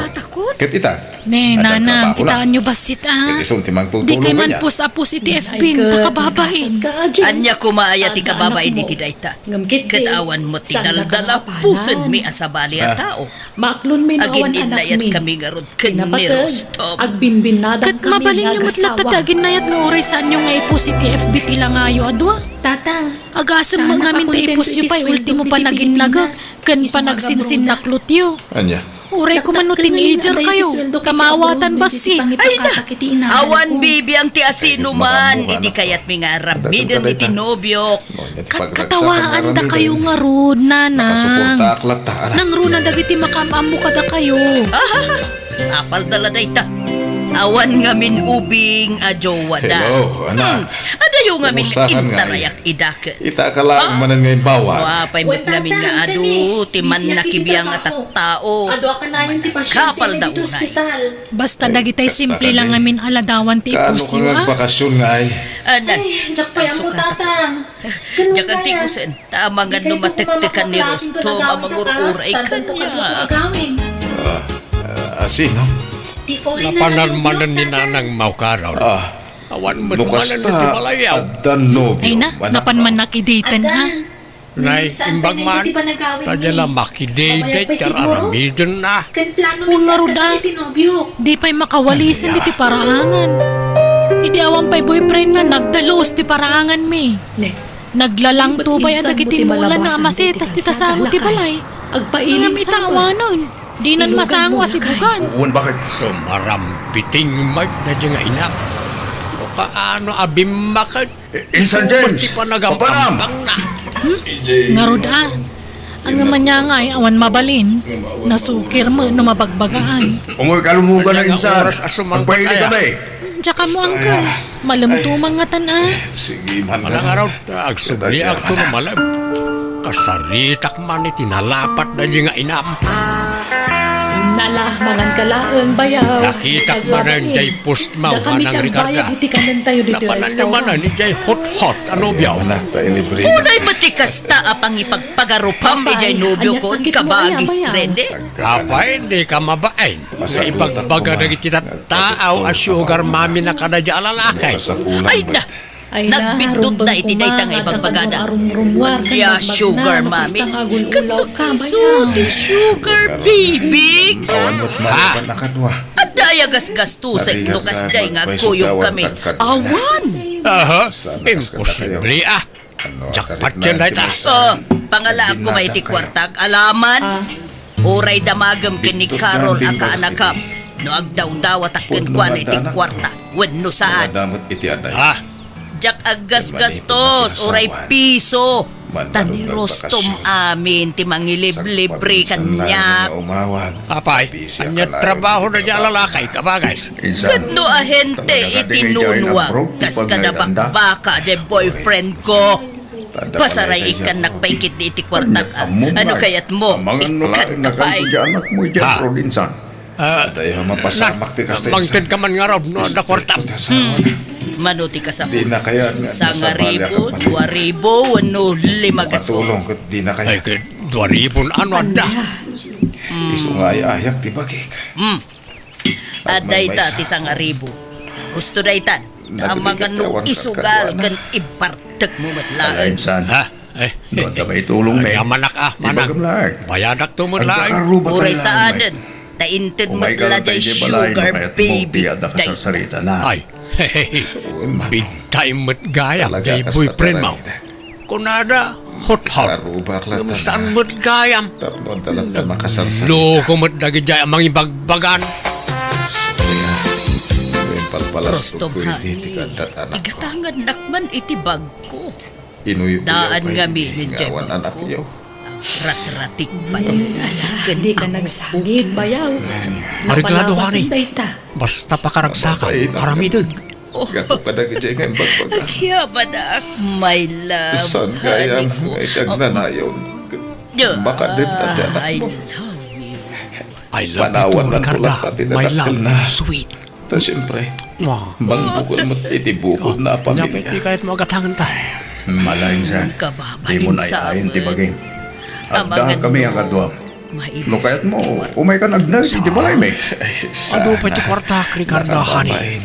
Ket ita, ne, nanang, kitaenyo bassit, a. Ket isu ti mangtultulong kaniak. Dikay man pus-a-pus iti F B ta kababain. Ania koma aya ti kababain iti dayta? Ket awan met ti daldalapusenmi a sabali a tao. Aginnayat kami ngarud ken ni Rostom. Ket mabalinyo met latta ti aginnayat nga uray saanyo nga ipus iti F B ti langayo a dua. Agasem met ngamin ta ipusyo pay ultimo panaginnaga ken panagsinsinnaklotyo. Ania? Uray koma no teenager kayo, ta maawatan bassit. Ay na! Awan bibiang ti asino man iti kayatmi nga aramiden iti nobiok. Ket katawaandakayo ngarud, nanang. Nangruna dagiti makaam-ammo kadakayo. Ahaha! Apalda la dayta. Awan ngamin ubing a jowada. Hello, anak. Hmm. Adayo ngamin intarayak idaket. Ita ka laeng manen nga imbawag. Apay met ngamin nga adu ti mannakibiang a tattao. Kapalda unay. Basta dagitay simple lang ngamin a ladawan ti ipusyo, a. Kaano ka nga agbakasyon ngay? Anan, diak pay ammo, tatang. Diak agtigusen. Ta amangan no matektekan ni Rostom a mangur-uray kaniak. Ah, ah, asino? Napanan manen ni nanang maukaron. Ah. Awan met manen iti balayyo. Ay na, napan man nakidaytan, a. Nay, imbag man. Ta dia la makidayday ti ar-aramiden, a. Wen ngarud, a. Di pay makawalisen iti paraangan. Idi awan pay boyfriend na, nagdalus ti paraanganmi. Naglalangto pay a dagiti mulana a masetas ti tasango ti balay. Ngem ita awanen, dinan masango a sibugan. Wen, baket? Sumarambiting met daydi nga inam. No kaano a bimmaket. Insan James, ti panagam-ambangna. Hmm? Ngarud, a. Ngem ania ngay awan mabalin, nasukir met no mabagbagaan. Umoy ka lumugan na, insan. Agpaili kami. Diak ammo, uncle. Malem to mangngatan, a. Sige man. Manang ngarud, agsubliakto no malem. Kasaritak man iti nalapat daydi nga inam. Nala, mangan ka laeng, bayaw. Nakitak manen diay post mo, Manang Ricarda. Napananyo manen diay hot-hot a nobio. Unay met ti kasta a pangipagpagarupam idiay nobiokon, kabagis Rene. Apay, dika mabain. Nga ibagbaga dagiti tattaaw a sugar mommy na kadaydi a lalaki. Ay na! Nagbiddutna iti dayta nga ibagbagada. Nia sugar mommy? Ket no isu ti sugar baby? Awan met maliban a kadua. Adda aya gasgastusen no kasdiay nga agkuyogkami? Awan. Aha, imposible, a. Jackpot yan dayta. O, pangalaak koma iti kuartak, alaman. Uray damagem ken ni Carol a kaanakam no agdawdawatak kenkuana iti kuarta wenno saan. Ha? Diak aggasgastos uray piso. Ta ni Rostom amin ti mangiliblibre kaniak. Apay, ania trabaho daydi a lalaki, kabagis? Ket no ahente iti nunua, kas kada bakbaka diay boyfriend ko. Pasaraikkannak pay ketdi iti kuartak, a. Ano kayatmo? Ikkanka pay. Diay anakmo idiay probinsia. Ah, mapasamak ti kasta, mangted ka man ngarud no adda kuartam. Hmm. Mano ti kasapul? Sangaribu, duaribu, wenno lima gasu? Ay, ket duaribu, ano adda? Isu nga ay-ayak ti bagik. Hmm. Adda ita ti sangaribu. Husto daytan. Amangan no isugal ken ibartekmo met laeng. Ala, insan. Ha? Eh, no adda maitulongmi, ibagam laeng. Bayadak to met laeng. Uray saanen. Ta inted met la diay sugar baby dayta. Ay, big time met gayam diay boyfriend mo. Kunada, hot-hot. Ngem saan met gayam. Loko met dagidiay a mangibagbagan. Palpalastok Rostom, ko iti honey, ti kadat anakko. Igatangannak man iti bagko. Inuyukuyaw Daan kay ngamin iti idiay awan bagko. Anakyo. Agratratik pay. Ala, ken di ka agugup. Nagsangit, bayaw. Areglado, honey. Napalabas dayta. Basta pakaragsakam, Mabait na aramidek. Gapu kadagiti nga imbagbaga. Agyabanak, my love, Saan kaya honey ko. Nga iti agnanayon? Yeah, makadinta ti anakmo. I love you. I love you too, Ricarda, my love, sweet. Ta siyempre, Wow. Mangbukol met iti bukod na a pamilya. Nya, pwede kayat mo agatangenta. Malainsa, di mo naiayen ti bagim. Adda kami a kaduam. No kayat mo, umay kan agna iti balay mi. Adu pay ti kuartak, Ricarda, honey.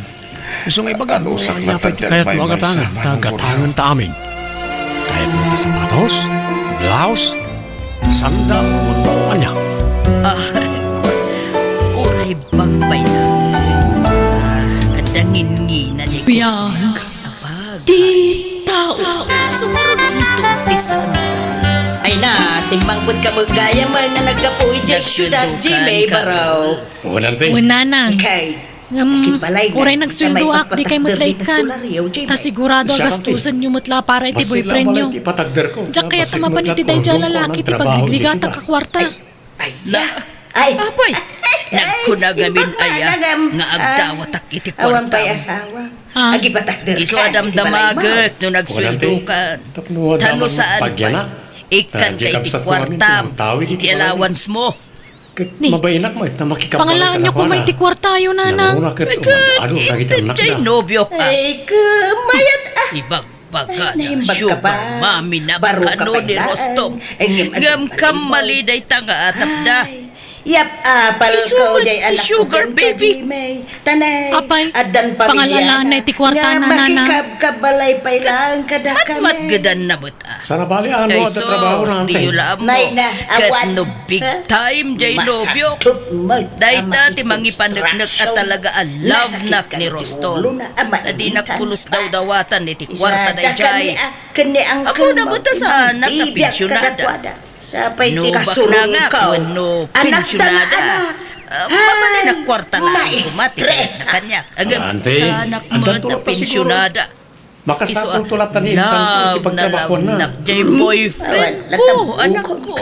Isu nga ibagam, ania pay ti kayat mo agatangen, ta agatangenta amin. Kayat mo ti sapatos, blouse, sandal, wenno ania? Ah, uray bag pay na. Ah, adda ngingina diay kurso. Biag ti tao. Sumurunto ti sandal. Ay na, simmangpet ka met gayam nga naggapu idiay siudad, Jimmy, baro. Wenno, auntie. Wenno, Nang. Ikay. Ngem, uray nagsueldoak, dikay met la ikkan. Ta sigurado a gastusenyo met la para iti boyfriendyo. Diak kayat a mapan iti daydiay a lalaki ti pagrigrigatak a kuarta. Ay, ay, ay. Apay, nagkuna ngamin aya nga agdawatak iti kuartam. Awan pay asawa. Ah. Isu a damdamagek no nagsueldokan. Ta no saan pay, ikkanka iti kuartam, iti allowance mo. Ket mabainak met a makikabbalay kadakuada. Pangalaanyo koma iti kuartayo, Nanang. Nangruna ket umad-adu dagiti annakda. Ay, ket mayat, ah. Ibagbagada, sugar mommy na kano ni Rostom. Ngem kammali dayta nga atapda. Ay, yap-apalko diay anak ko, Sugar baby. Apay, addan pamilya. Pangalaanna iti kuartana, Nanang. Nga makikabbalay pay laeng kadakami. Matmatgedanna met. Sana bali, ano, adda trabaho na, Auntie. Nay na, ket awan. No big time diay nobio. Dayta ti mangipaneknek a talaga a love nak ni Rostom. Dinak pulos dawdawatan iti kuarta daydiay. Ammona met a saanak a pensionada. No baknangak wenno pensionada. Ah, mabalinak kuarta laeng koma ti kayatna kaniak. Ngem saanak met a pensionada. Makasapulto latta ni Insan iti pagtrabahoanna. Love na love nak diay boyfriend ko, anakko.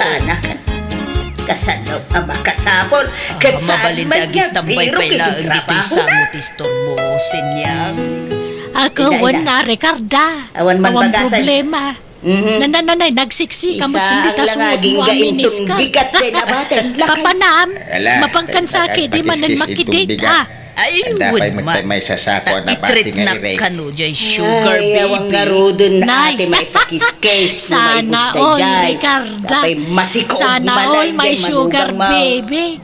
Kasano a makasapul? Ket saan met nga birok iti trabahona? Mabalin ti agistambay pay laeng ditoy sango ti istormo, Senyang. Ako, wen a, Ricarda. Awan problema. Nananay, nagsiksika met dita sungotmo a miniskirt. Papanam, mapangkan sa kedi manen makidit, ah. Ay, wen man. May sasako a nabati nga irek. Kano diay sugar baby. Nay, sana all, Ricarda. Sana all, my sugar baby.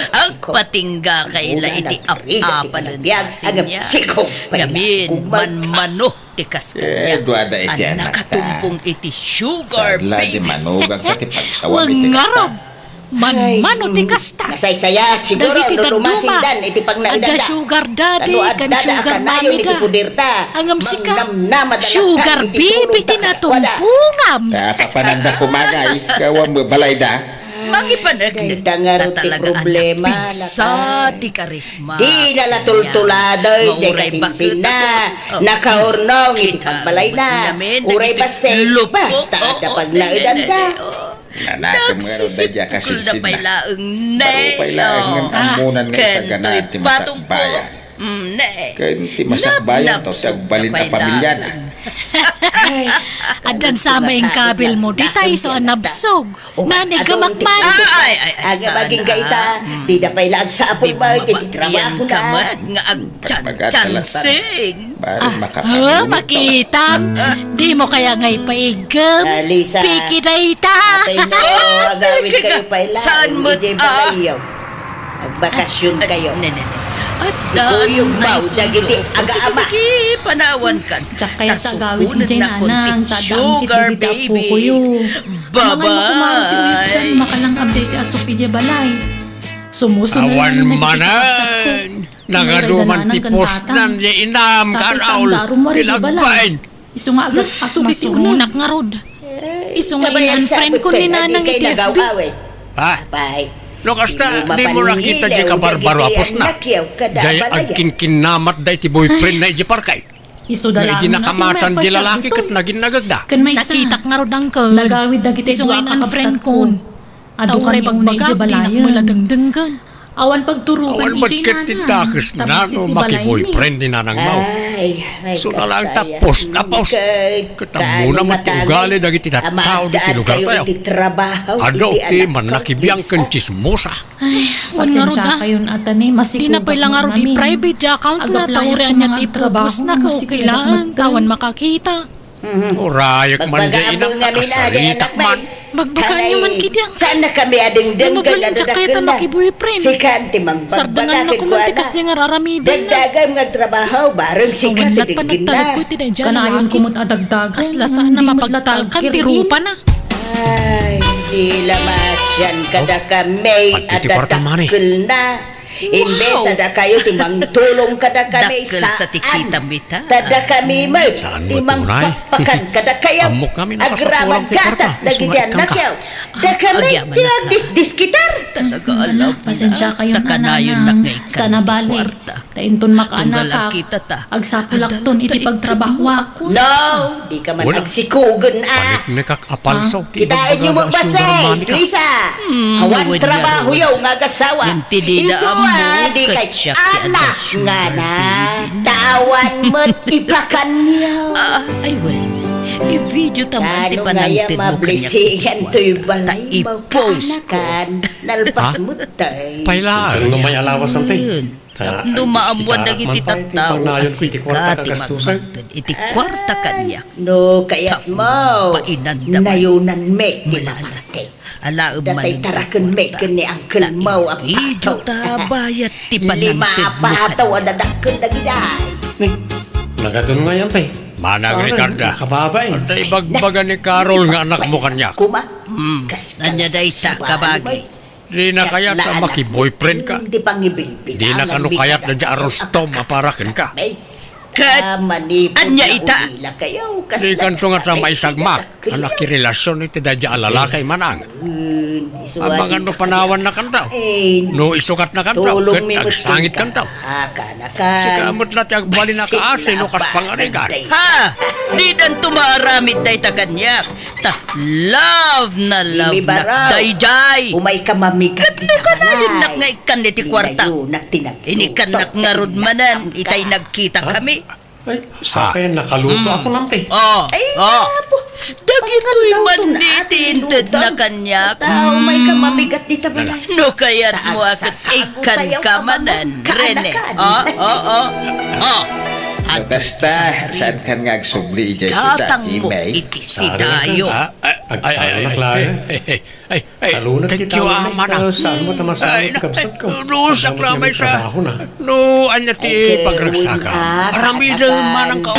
Agpatingga kay la iti ap-apalen, Senyang. Ngamin, manmano ti kas kaniak a nakatumpong iti sugar baby. Wen ngarud, manmano ti kasta. Dagiti dadduma, adda sugar daddy ken sugar mommy da. Ngem sika, sugar baby ti natumpongam. Papananda kumagay, kawan mo balay da. Mangipaneknek ta talaga a napigsa ti karisma. Dina la tultuladen diay kasinsinna. Nakaurnong iti pagbalayna. Uray bassit, basta adda pagnaedanda. Nanakem ngarud daydiay a kasinsinna. Baro pay laeng ngem ammonan nga isaganaan ti masakbayan. Ken ti masakbayan, ti agbalin a pamilyana. Addan sa maingkabil mo, dita isu a nabsog. Nanigamak man. Ay, ay, ay, agabagin ka ita. Dida pay la agsapul mo iti trabahona. Nga agchanchansing. Makitam. Dimo kaya nga ipaigem? Piki dayta. Agawid kayo pay la. Saan met a? Agbakasyon kayo. Ne, ne, ne. At ikuyog mo dagiti agaama. Sige, sige, panawan kan. Diak kayat agawid idiay, Nanang, ta adda angkit dagiti appokoyo. Bye-bye. Amangan makumaw ti uyotsan, makalang-ab daytoy a sup idiay balay. Sumusuno manen dagiti kabsatko. Nagaduman ti pusnan diay inam, kan Raul. Pilagpain. Isu nga agasugi ti uneg. Masunak ngarud. Isu nga in-unfriend ko ni Nanang iti F B. Ha? Apay, No kasta, dimo nakita diay kabarbaro a posna. Diay agkinkinnamatda iti boyfriendna idiay parke. Isu da laeng nakamatan diay lalaki ket naginnagagda. Nakitak ngarud, uncle. Nagawid dagiti dua a kakabsatkon. Adu kami unay idiay balayen. Awan pagturogan idiay nana. Awan met ket ti dakesna no makiboyfriend ni Nanang Mau. Isu da laeng ta post a post. Ket ammona met ti ugali dagiti tattao ditoy lugartayo. Adu ti mannakibiang ken tsismosa. Ay, wen ngarud, ah. Pasensiakayon, atani, masikugak met ngamin. Dina pay la ngarud i-private ti account na, ta uray ania ti ipupostna ket okay laeng, ta awan makakita. Mhm. Urayek man diay, inam, nakasaritak man. Bagbagaan yo man ketdi, uncle. Saan na kami a dengdenggen a dadakkel na? Mabalin diak kayat a makiboyfriend. Sika ti mangbagbaga kenkuana. Sardengannak man ti kasdiay nga ar-aramiden na. Dagdagam nga agtrabaho, bareng sika ti denggenna. Awan lat panagtalekko iti daydiay a lalaki. Kasla saan a mapagtalkan ti rupana. Ay, di la masian kadakami a dadakkelna. Imbes a dakayo ti mangtulong kadakami, saan. Dakkel sa ti kitam ita. Ta dakami met ti mangpakpakan kadakayo. Agraman gatas dagiti annakyo. Dakami ti agdisdiskitar. Pasensiakayon, nanang. Sana bale. Ta inton makaanakak, agsapulakton iti pagtrabahoak. No, dika man agsikugen a. Paniknekak a palso. Kitaenyo met, Base, Lisa. Awan trabahoyo nga agasawa. Isu a dikay anak ngana. Ta awan met ipakanyo. Ay, wen. I-video ta man ti panangtedmo kaniak. Mablisingan toy balay, ta i-post ko. Nalpas met tay. Pay laeng. Ken no may alawas, ante. Tapno maammuan dagiti tattao a sika ti mangted iti kuarta kaniak. No kayatmo, nayonanmi ti mamartek. Alaem manen ti kuarta. Datay tarakenmi ken ni Uncle Mau a pataw. Video ta bayat ti panangtedmo kaniak. Lima a pataw a dadakkel dagidiay. Ni, nagadun ngay, ante. Manang Ricarda. Kababa, eh. Anta ibagbaga ni Carol nga anakmo kaniak? Kuma? Hmm. Ania dayta, kabagi? Dina kayat a makiboyfriend ka? Dina kano kayat da diay a Rustom a para kenka? Ket ania ita? Dikanto ngata maisagmak a nakirelasion iti daydiay a lalaki, manang. Amangan no panawanna kantaw. No isukatna kantaw, ket agsangit kantaw. Sika met la ti agbalin a kaasi no kas pangarigan. Ha! Didanto maaramid dayta kaniak. Ta love na love nak daydiay. Ket no kanayonnak nga ikkan iti kuarta, inikkannak ngarud manen itay nagkitakami. Ay, sakay, nakaluto ako, nanti. Oh, oh. Dagitoy man ni ti intedna kaniak. Basta umay ka mabigat dita balay. No kayatmo a ket ikkanka manen, Rene. Oh, oh, oh. Oh. No kasta, saan kan nga agsubli idiay siudad, iti sidayo? Ay, ay, ay, ay, ay, ay, thank you, ah, manang. Saan mo ta masabi ti kabsatko? Ay, no, ania ti pagragsak? Aramidem, manang ka.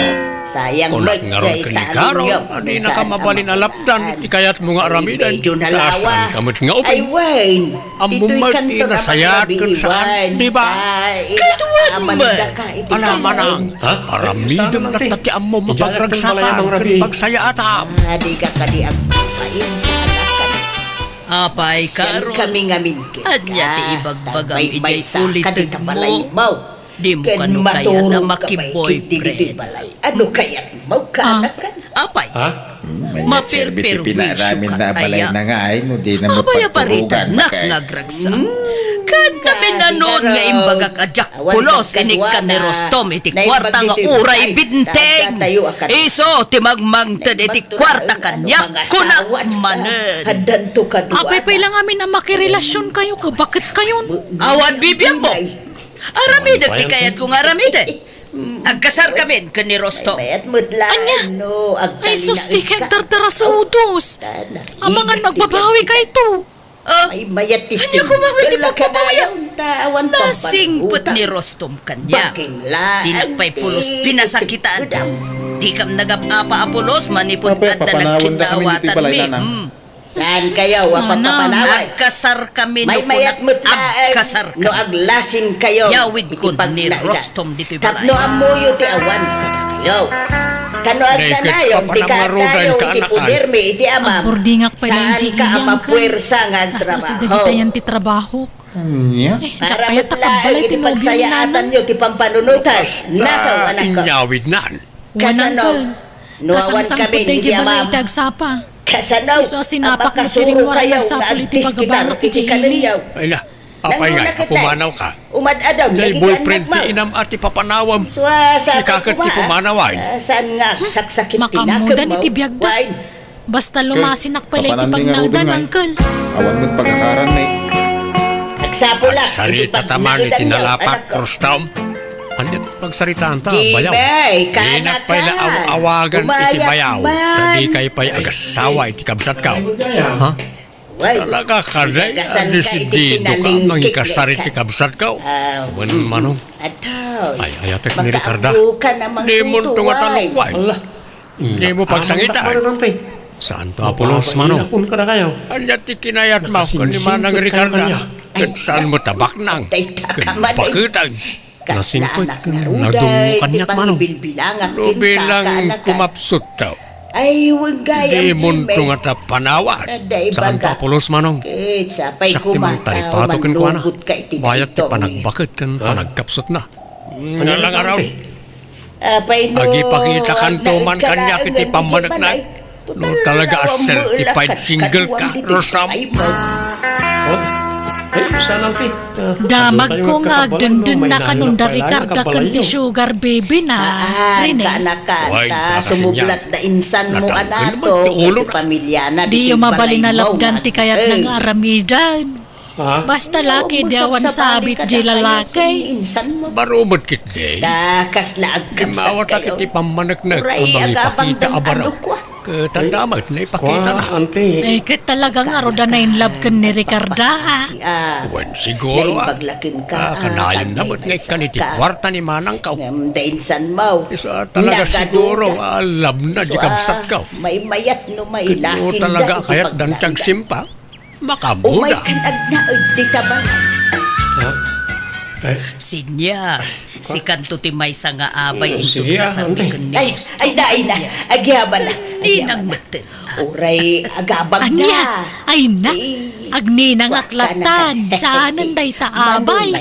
Kunak ngarud ken ni Carol, a dinaka mabalin a lapdan iti kayatmo nga aramiden. Saan ka met nga ubing? Ammom met ti nasayaat ken saan, di ba? Ket wen met. Ala, manang, aramidem latta ti ammom a pagragsakan ken pagsayaatam. Dika kadi agpapainta. Apay, Carol? Ania ti ibagbagam idiay ulitegmo? Dimo kano kayat a makiboyfriend? Ano kayatmo, kanakan? Apay? Maperperwisyo ka aya? Apay a paritanak nga agragsak? Ken naminanod nga imbagak a diak pulos inikkan ni Rustom iti kuarta nga uray binteng. Isu ti mangmangted iti kuarta kaniak, kunak manen. Apay pay la ngamin a makirelasionkayo, kabaket kayon? Awan bibiangmo. Aramidek ti kayatko nga aramiden. Agkasarkamin ken ni Rustom. Ania? Ay, sus, dika agtartarasudos. Amangan magbabawikayto. Ah, ania koma nga iti pagbabawiak? Nasingpet ni Rustom kaniak. Dina pay pulos pinasakitan. Dikam nagap-apa a pulos manipud adda nagkinnaawatan mi. Hmm. Saan kayo a pagpapanaway? Agkasar kami no kunak agkasar kami. No aglasin kayo. Yawid ko ni Rustom ditoy balay. Tapno ammoyo ti awan kayo. Kasano a nanayon ti kaadayo iti podermi iti amam? Agburdingak pay laeng iti iyam ken. Saan ka a mapuersa nga agtrabaho? Kas-asideg itayan ti trabahok. Ania? Eh, diak kayat a kabbalay ti nobio ni nanang. Para met laeng iti pagsayaatanyo ti pampanunotan. Nakaw, anakko. Inyawidnan. Kasano? No awan kami iti amam. Kasano? Isu a sinapakmo ti rimmuar a nagsapul iti pagabangak iti ili. Ay na, apay ngay a pumanawka? Umad-adaw dagiti boyfriend ti inam a ti papanawem. Sika ket ti pumanawen. Saan nga agsaksakit ti nakemmo? Makaammodan iti biagda. Basta lumasinak pay laeng iti pagnaedan, uncle. Awan met pagakaran, mate. Agsapulak iti pagnaedanyo. Agsarita ta man iti nalapak, Rustom. Ania ti pagsaritaanta, bayaw? Dinak pay la aw-awagan iti bayaw. Ta dikay pay agasawa iti kabsatko. Ha? Talaga kadi a desidido ka a mangikasar iti kabsatko? Wen, Manong. Ay-ayatek ni Ricarda. Dimonto nga talukwan. Dimo pagsangitan. Saanto a pulos, Manong. Ania ti kinayatmo ken ni Manang Ricarda? Ket saanmo ta baknang ken baketen? Nasingpet ken nadungngo kaniak, Manong. No bilang kumapsutta, dimonto ngata panawan. Saanto a pulos, Manong. Siak ti mangtaripato kenkuana. Bayat ti panagbaket ken panagkapsutna. Ania la ngarud? Agipakitakanto man kaniak iti pammaneknek no talaga a certified single ka, Rustom. Damagko nga agdendennakanon da Ricarda ken ti sugar baby na, Rene. Wen, ta sumublat da insanmo a nato iti pamilyana. Diyo mabalin a lapdan ti kayatna nga aramiden. Ha? Basta laki, di awan sabit di lalaki. Baro met ketdi. Immawattak iti pammaneknek a mangipakita a baro. Ket adda met naipakitana. Ay, ket talaga ngarud a na-in love ken ni Ricarda, a. Wen, siguro, a. Kanayon na met nga ikkan iti kuarta ni manangko. Isu a talaga siguro a love na di kabsatko. Ket no talaga a kayatdan ti agsimpa, makaammoda. Umay kan agnaed dita balay. Ha? Ay. Sinya, sikanto ti maysa nga abay inton kasarmi ken ni Rustom. Ay, ay, ay, ay, ay, agyabana. Ninang metten. Uray agabagda. Ania? Ay na. Agninangak latta. Saanen dayta abay.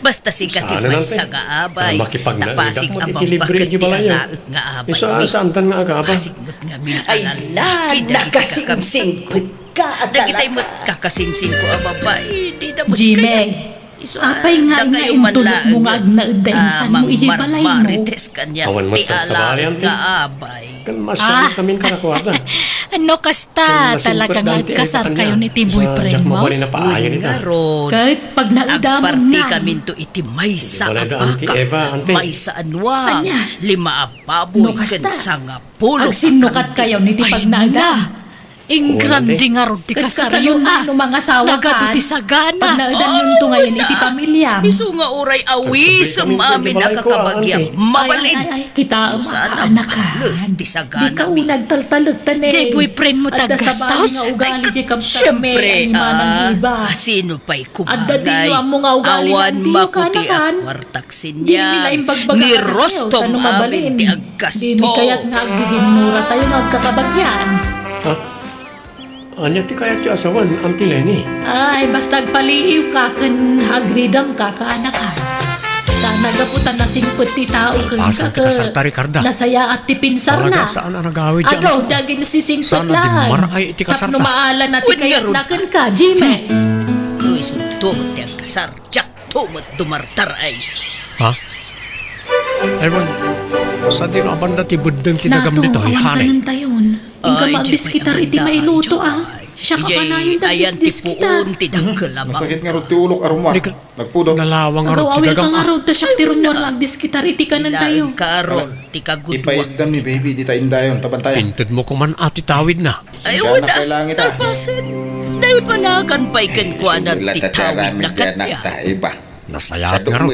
Basta sika ti maysa nga abay. Ta pasig a bambaket ti anaek nga abay. Isu a saantan nga agabag. Pasig met ngamin a lalaki dagiti kakabsatko. Dagitay met kakasingsingko a babai, dida met kayat. Jimmy, apay ngay nga intulotmo nga agnaed da insanmo idiay balaymo? Awan met sagsabalian ti. Ken maasiankamin kadakuada. No kasta, talaga nga agkasarkayon iti boyfriendmo? Ket pagnaedamon ngarud. Maysa a baka, maysa a nuang, lima a baboy, ken sangapulo a kanding. Agsinnukatkayon iti pagnaedam. Ay na! Ingrandi ngarud ti kasaryo, a. Nagadu ti sagana. Pagnaedanyonto ngayen iti pamilyam. Isu nga uray awisem amin a kakabagiam. Mabalin. Ay, ay, ay, kitaem, kaanakan. Dika una agtaltalek ta ne. Jay boyfriendmo ti aggastos? Adda sabali nga ugali jay kabsatmi a ni Manang Iba. Sino pay Adda diyo ammo nga ugali ngarud, kaanakan. Dimi la imbagbaga kadakayo ta no mabalin, dimi kayat nga aggiginnuratayo nga agkakabagian. Ha? Ania ti kayatyo a sawen, Auntie Leni? Ay, basta agpaliiwka ken agridamka, kaanakan. Saan a gapu ta nasingpet ti tao kenka ket nasayaat ti pinsarna. Adu ti aginsisingpet laeng tapno maalana ti kayatna kenka, Jimmy. No isunto met ti agkasar, diakto met dumartar, ay. Ha? Ay, wen, sadino a banda ti beddeng ti dagam ditoy, honey? Inka maagdiskitar iti mailuto, a. Siak a kanayon ti agdiskitar. Masakit ngarud ti ulok a rummuar. Nagpudot. Nalawang ngarud ti dagam, a. Agaw-awilka ngarud ta siak ti rummuar nga agdiskitar iti kanentayo. Laeng, Carol, ti kaguduak. Ipaiddam ni baby dita indayon, ta bantayan. Intedmo koman a ti tawidna. Ay, wen, a, kalpasen. Naibanagan pay kenkuana ti tawidna kaniak. Nasayaat ngarud.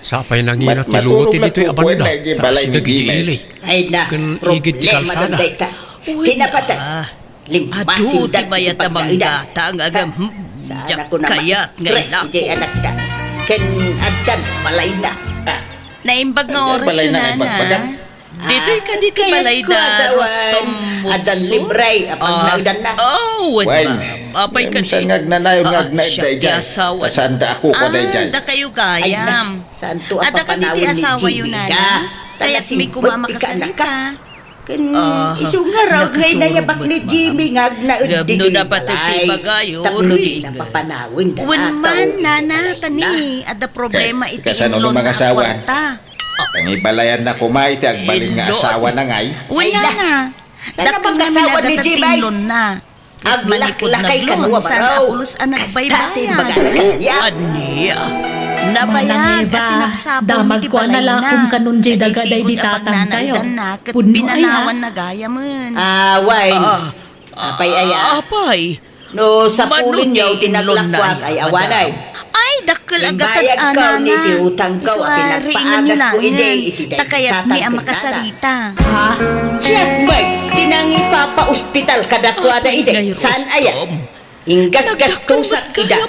Sapay nangina ti luo ti ditoy a banda, ta asideg iti ili. Ay na, ken igid ti kalsada. Wen, a, adu ti mayat a manggatang, agam, hmm, diak kayat nga ilako. Ken addan balayna. Naimbag nga oras, nana. Ditoy kadi ti balayda, Rostom Mutsu? Addan libre a pagnaedanna. Ah, oh, wen, ma'am. Apay kadi? Saan nga agnanayon nga agnaed daydiay? Siak ti asawa. Saan da ako pa daydiay? Ah, dakayo gayam. Adda kadi ti asawayo, nanang? Kayatmi koma makasarita. Ken isu ngarud nga inayabak ni Jimmy nga agnaed ditoy balay tapno dina papanawenda. Wen man, nana, ta ni, adda problema iti inlona a kuarta. Pangibalayanna koma iti agbalin nga asawana ngay. Wen, nana. Dakkel ngamin a gatad ti inlonna. Aglaklakay kano a baro. Kasta ti imbagana kaniak. Ania? Nabayag a sinapsapulmi ti balayna. Damagko a nalakom kanon diay daga daydi tatangtayo. Pudno aya? Pinanawanna gayamen. Ah, wen. Apay aya? Apay. No sapulenyo ti naglakuak ay awanen. Ay, dakkel a gatad, nana. Isu a riinenyo laengen, ta kayatmi a makasarita. Ha? Siak met ti nangipapaospital kadakuada idi. Saan aya? Inggasgastosak ida.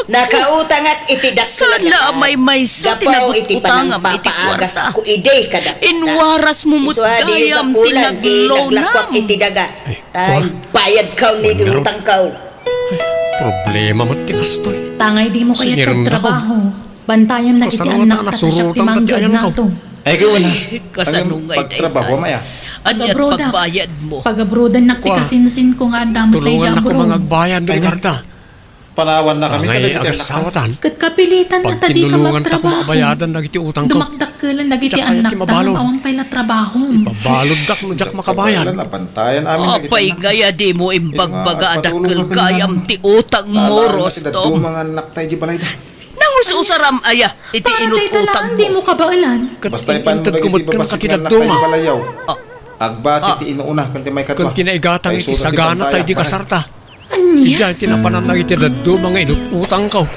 Nakautangak iti dakkel a gatad gapu iti panangpapaagasko idi kadakuada. Isu a diyo sapulan ti naglakuak iti daga. Ay, ta imbayadkaw iti utangkaw. Ay, problema met ti kastoy. Tangay dimo kayat agtrabaho. Bantayan na iti annakta ta siak ti mangged nato. Ay, ket wala. Kasano ngay pagtrabaho, maya? Ania ti pagbayadmo? Pag-abroadannak ti kasinsinko nga adda met daydiay abroad. Tulongannakon nga agbayad, Ricarda. Panawannakami kadagiti annakta. Ket kapilitanna ta dika magtrabaho. Dumakdakkelan dagiti annakta ngem awan pay la trabahom. Ipabaluddak no diak makabayad. Apay ngay a dimo imbagbaga a dakkel gayam ti utangmo, Rostom? Nangus-usaram aya iti inut-utangmo? Dimo kabaelan. Ket intedko met kenka ti dadduma. Agbati ti inuuna ken ti maikadua. Ken ti naigatang iti sagana ta idi kasarta. Ania? Idiay ti napanan dagiti dadduma nga inut-utangko.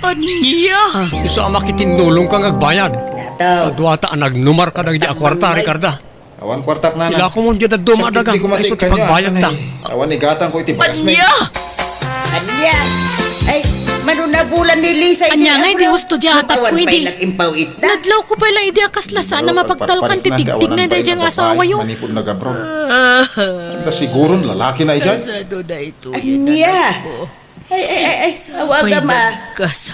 Ania? Isu a makitinnulongka nga agbayad. Dato. Ta duata a nagnumarka dagidi a kuarta, Ricarda. Awan kuartak, nana. Ilakomon diay dadduma a daga, isu ti pagbayadda. Awan igatangko iti bagasmi. Ania? Ania? Ay, mano nabulan ni Lisa iti abroad? Ania ngay ti husto diay atapko idi? Nadlawko pay la idi a kasla saan a mapagtalkan ti tigtigna daydiay nga asawayo. Manipud nag-abroad. Adda siguron lalakina idiay. Kasano daytoy, anakko? Ania? Ay, ay, ay, ay, awagam a.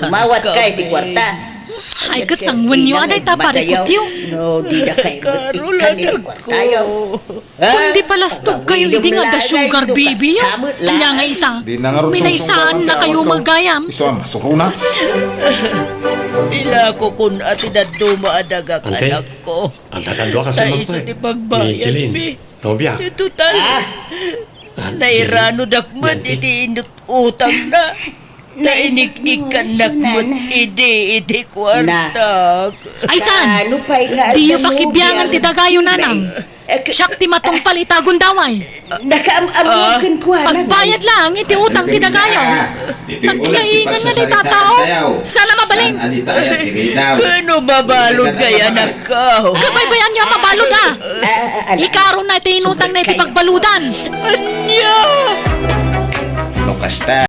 Umawat ka iti kuarta. Ay, ket sangwenyo a dayta parikutyo. No, dida kay ikkan iti kuartayo. Kundi palastogkayo idi nga adda sugar baby-yo. Ania nga ita? Minaysaannakayo met gayam. Isu a masurona. Ilakokon a ti dadduma a dagak, anakko. Anta kadua kasi ta isu ti pagbayadmi. Nobia. Ti total. Ah. Nairanodak met iti inut-utangna. Ta iniknikkannak met idi iti kuartak. Ay, saan? Diyo pakibiangan ti dagayo, nanang. Siak ti matungpal ita gundaway. Nakaam-ammoken kuana. Agbayad laeng iti utang ti dagayo. Nagkaingan nga dayta a tao. Saan a mabalin? Ket no mabalud ngay, anakko? Kabaybayanyo a mabalud a. Ikarona ti inutangna iti pagbaludan. Ania? No kasta,